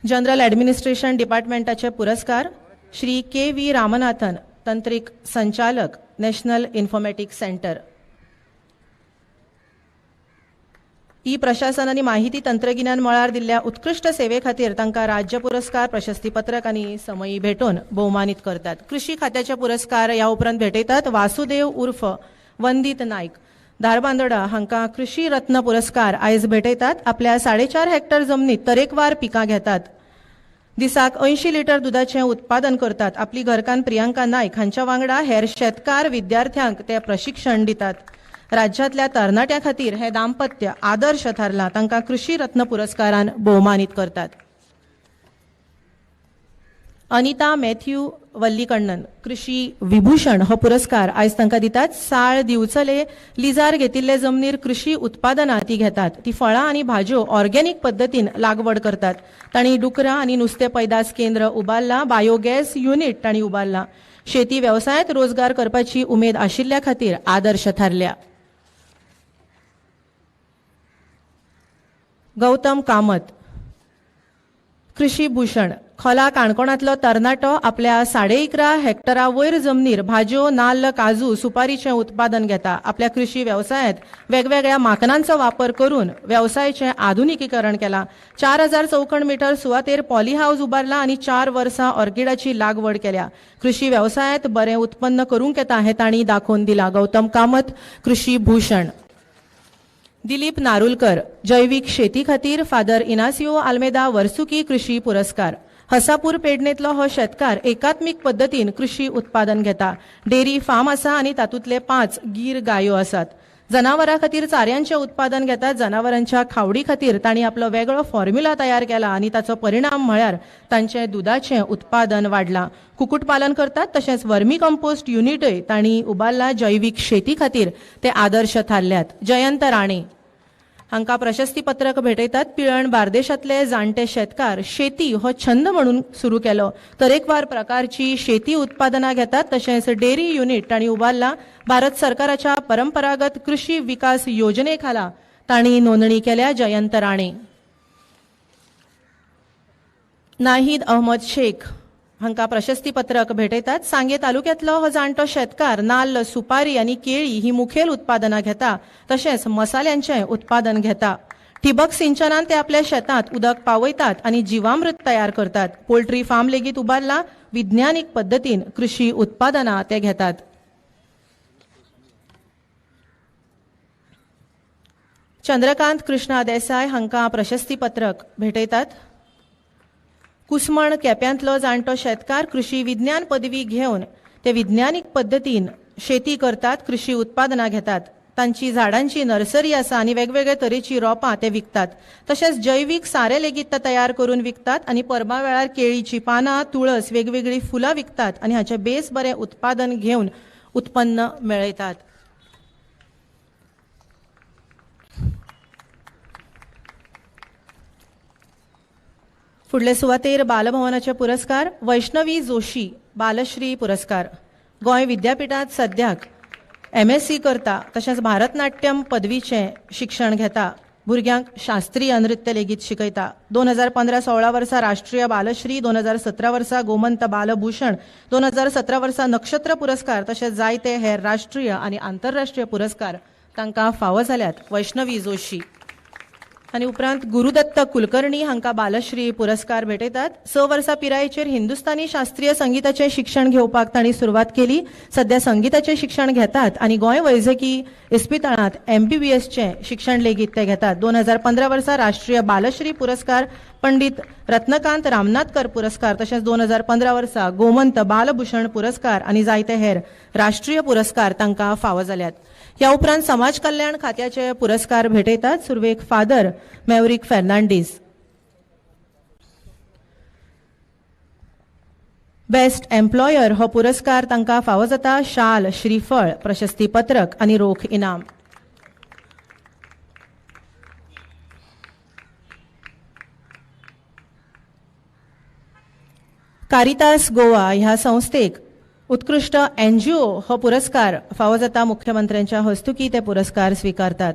जनरल ॲडमिनिस्ट्रेशन डिपार्टमेंटाचे पुरस्कार श्री KV Ramanathan, तंत्रीक संचालक, नॅशनल इन्फॉर्मॅटिक्स सेंटर. ई प्रशासन आनी माहिती तंत्रगिन्यान मळार दिल्ल्या उत्कृश्ट सेवे खातीर तांकां राज्य पुरस्कार, प्रशस्तीपत्रक आनी समयी भेटोवन भोवमानीत करतात. कृषी खात्याचे पुरस्कार ह्या उपरांत भेटयतात. वासुदेव उर्फ वंदित नायक, धारबांदोडा हांकां कृषी रत्न पुरस्कार आयज भेटयतात. आपल्या 4.5 हेक्टर जमनीत तरेकवार पिकां घेतात. दिसाक 80 लिटर दुदाचें उत्पादन करतात. आपली घरकान्न प्रियांका नायक हांच्या वांगडा हेर शेतकार विद्यार्थ्यांक ते प्रशिक्षण दितात. राज्यांतल्या तरणाट्यां खातीर हें दाम्पत्य आदर्श थारलां. तांकां कृषी रत्न पुरस्कारान भोवमानीत करतात. अनिता मॅथ्यू वल्लीकण्णन कृषी विभूषण हो पुरस्कार आयज तांकां दितात. साळ दिवचले लिजार घेतिल्ले जमनीर कृषी उत्पादनां ती घेतात. ती फळां आनी भाजयो ऑर्गेनिक पद्दतीन लागवड करतात. तांणी डुकरां आनी नुस्तें पैदास केंद्र उबारलां. बायोगॅस युनिट तांणी उबारलां. शेती वेवसायांत रोजगार करपाची उमेद आशिल्ल्या खातीर आदर्श थारल्या. गौतम कामत कृषी भूषण खोला काणकोणांतलो तरणाटो आपल्या 11.5 हेक्टरा वयर जमनीर भाजयो, नाल्ल, काजू, सुपारीचें उत्पादन घेता. आपल्या कृषी वेवसायांत वेगवेगळ्या माकनांचो वापर करून वेवसायाचें आधुनिकीकरण केलां. 4000 चौखण मिटर सुवातेर पॉली हावज उबारला आनी 4 वर्सां ऑर्किडाची लागवड केल्या. कृषी वेवसायांत बरें उत्पन्न करूंक येता हें तांणी दाखोवन दिलां. गौतम कामत कृषी भूषण. दिलीप नारुलकर जैवीक शेती खातीर फादर इनासियो आल्मेदा वर्सुकी कृषी पुरस्कार. हसापूर पेडणेंतलो हो शेतकार एकात्मीक पद्दतीन कृषी उत्पादन घेता. डेअरी फार्म आसा आनी तातूंतले 5 गीर गायो आसात. जनावरां खातीर चाऱ्यांचें उत्पादन घेतात. जनावरांच्या खावडी खातीर तांणी आपलो वेगळो फॉर्म्युला तयार केला आनी ताचो परिणाम म्हळ्यार तांचें दुदाचें उत्पादन वाडलां. कुक्कुटपालन करतात तशेंच वर्मी कंपोस्ट युनिटय तांणी उबारला. जैवीक शेती खातीर ते आदर्श थारल्यात. जयंत राणे हांकां प्रशस्ती पत्रक भेटयतात. पिळण बार्देशांतले जाणटे शेतकार शेती हो छंद म्हणून सुरू केलो. तरेकवार प्रकारची शेती उत्पादनां घेतात तशेंच डेअरी युनिट तांणी उबारला. भारत सरकाराच्या परंपरागत कृषी विकास योजने खाला तांणी नोंदणी केल्या. जयंत राणे. नाहीद अहमद शेख हांकां प्रशस्ती पत्रक भेटयतात. सांगे तालुक्यांतलो हो जाणटो शेतकार नाल्ल, सुपारी आनी केळी ही मुखेल उत्पादनां घेता तशेंच मसाल्यांचें उत्पादन घेता. ठिबक सिंचनान ते आपल्या शेतांत उदक पावयतात आनी जिवामृत तयार करतात. पोल्ट्री फार्म लेगीत उबारला. विज्ञानीक पद्दतीन कृषी उत्पादनां ते घेतात. चंद्रकांत कृष्णा देसाय हांकां प्रशस्ती पत्रक भेटयतात. कुसमण केप्यांतलो जाणटो शेतकार कृषी विज्ञान पदवी घेवन ते विज्ञानीक पद्दतीन शेती करतात. कृषी उत्पादनां घेतात. तांची झाडांची नर्सरी आसा आनी वेगवेगळे तरेची रोपां ते विकतात. तशेंच जैवीक सारें लेगीत ते तयार करून विकतात आनी परबा वेळार केळीची पानां, तुळस, वेगवेगळीं फुलां विकतात आनी हाचें बेस बरें उत्पादन घेवन उत्पन्न मेळयतात. फुडले सुवातेर बालभवनाचे पुरस्कार वैष्णवी जोशी बालश्री पुरस्कार. गोंय विद्यापीठांत सद्याक MSc करता तशेंच भारतनाट्यम पदवीचें शिक्षण घेता. भुरग्यांक शास्त्रीय नृत्य लेगीत शिकयता. 2015-16 वर्सा राष्ट्रीय बालश्री, 2017 वर्सा गोमंत बालभूषण, 2017 वर्सा नक्षत्र पुरस्कार तशेंच जायते हेर राष्ट्रीय आनी आंतरराष्ट्रीय पुरस्कार तांकां फावो जाल्यात. वैष्णवी जोशी. आनी उपरांत गुरुदत्त कुलकर्णी हांकां बालश्री पुरस्कार भेटयतात. 6 वर्सां पिरायेचेर हिंदुस्थानी शास्त्रीय संगीताचें शिक्षण घेवपाक तांणी सुरवात केली. सद्या संगीताचें शिक्षण घेतात आनी गोंय वैजकी इस्पितळांत MBBSचें शिक्षण लेगीत ते घेतात. 2015 वर्सा राष्ट्रीय बालश्री पुरस्कार, पंडित रत्नकांत रामनाथकर पुरस्कार तशेंच 2015 वर्सा गोमंत बालभूषण पुरस्कार आनी जायते हेर राष्ट्रीय पुरस्कार तांकां फावो जाल्यात. ह्या उपरांत समाज कल्याण खात्याचे पुरस्कार भेटयतात. सुरवेक फादर मेवरीक फर्नांडीस. बेस्ट एम्प्लॉयर हो पुरस्कार तांकां फावो जाता. शाल, श्रीफळ, प्रशस्ती पत्रक आनी रोख इनाम. कारितास गोवा ह्या संस्थेक उत्कृष्ट NGO हो पुरस्कार फावो जाता. मुख्यमंत्र्यांच्या हस्तुकी ते पुरस्कार स्वीकारतात.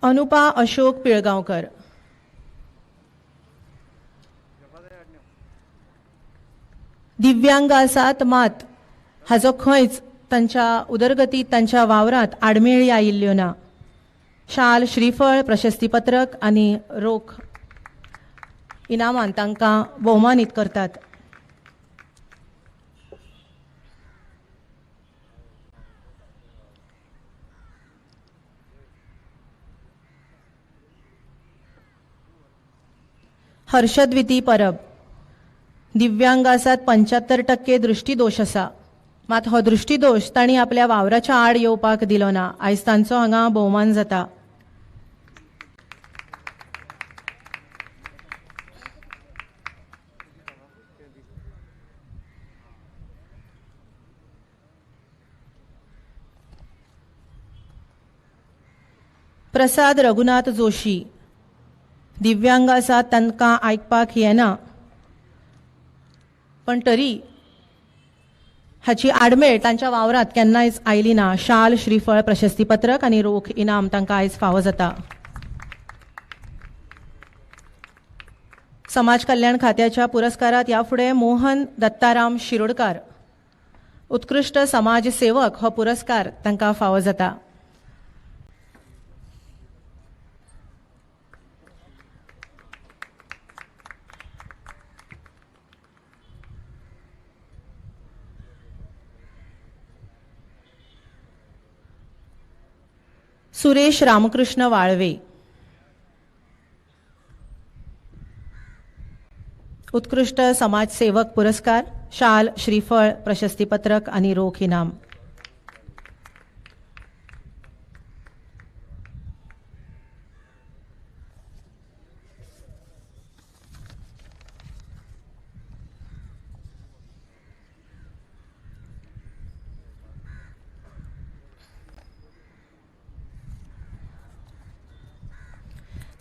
अनुपा अशोक पिळगांवकर. दिव्यांग आसात मात हाजो खंयच तांच्या उदरगतीत, तांच्या वावरांत आडमेळी आयिल्ल्यो ना. शाल, श्रीफळ, प्रशस्तीपत्रक आनी रोख इनामान तांकां भोवमानीत करतात. हर्षद्विती परब. दिव्यांग आसात, 75% दृष्टीदोश आसा, मात हो दृष्टीदोश तांणी आपल्या वावराच्या आड येवपाक दिलो ना. आयज तांचो हांगा भोवमान जाता. प्रसाद रघुनाथ जोशी. दिव्यांग आसात, तांकां आयकपाक येना, पण तरी हाची आडमेळ तांच्या वावरांत केन्नाच आयली ना. शाल, श्रीफळ, प्रशस्तीपत्रक आनी रोख इनाम तांकां आयज फावो जाता. समाज कल्याण खात्याच्या पुरस्कारात ह्या फुडें मोहन दत्ताराम शिरोडकार उत्कृश्ट समाज सेवक हो पुरस्कार तांकां फावो जाता. सुरेश रामकृष्ण वाळवे उत्कृष्ट समाजसेवक पुरस्कार, शाल, श्रीफळ, प्रशस्तीपत्रक आणि रोख इनाम.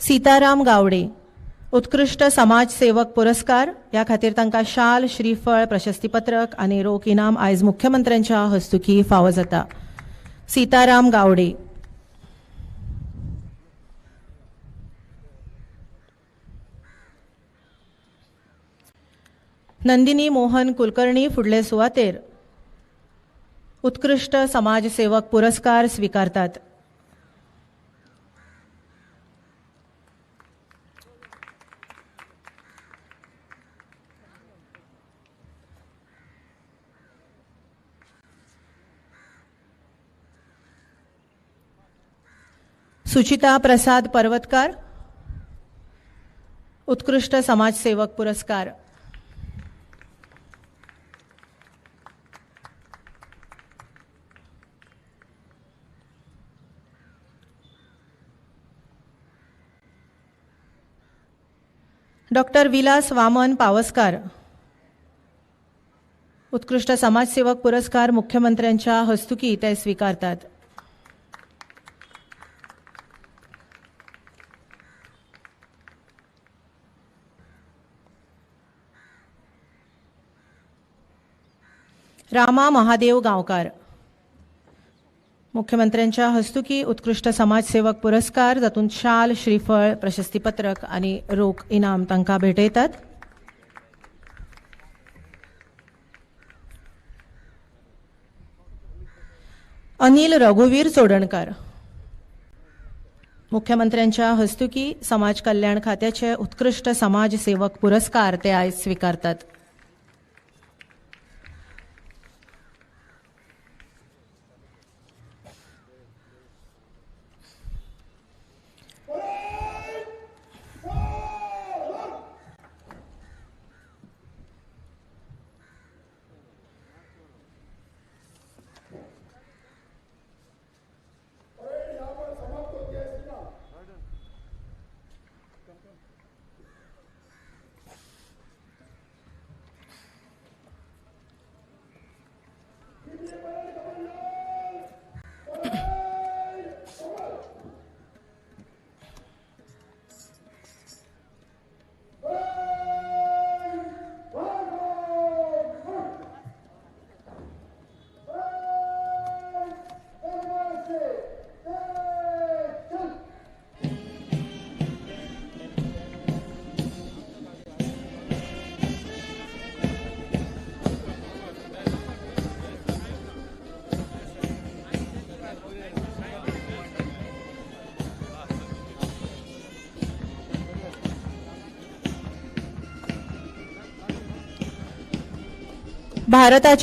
सीताराम गावडे उत्कृष्ट समाजसेवक पुरस्कार या खातीर तांकां शाल, श्रीफळ, प्रशस्तीपत्रक आनी रोख इनाम आयज मुख्यमंत्र्यांच्या हस्तुकी फावो जाता. सीताराम गावडे. नंदिनी मोहन कुलकर्णी फुडले सुवातेर उत्कृष्ट समाजसेवक पुरस्कार स्वीकारतात. सुचिता प्रसाद पर्वतकार उत्कृष्ट समाजसेवक पुरस्कार. डॉक्टर विलास वामन पावसकार उत्कृष्ट समाजसेवक पुरस्कार मुख्यमंत्र्यांच्या हस्तुकी ते स्वीकारतात. रामा महादेव गावकार मुख्यमंत्र्यांच्या हस्तुकी उत्कृष्ट समाजसेवक पुरस्कार जातूंत शाल, श्रीफळ, प्रशस्तीपत्रक आनी रोख इनाम तांकां भेटयतात. अनिल रघुवीर चोडणकार मुख्यमंत्र्यांच्या हस्तुकी समाज कल्याण खात्याचे उत्कृष्ट समाजसेवक पुरस्कार ते आयज स्वीकारतात. भारताच्या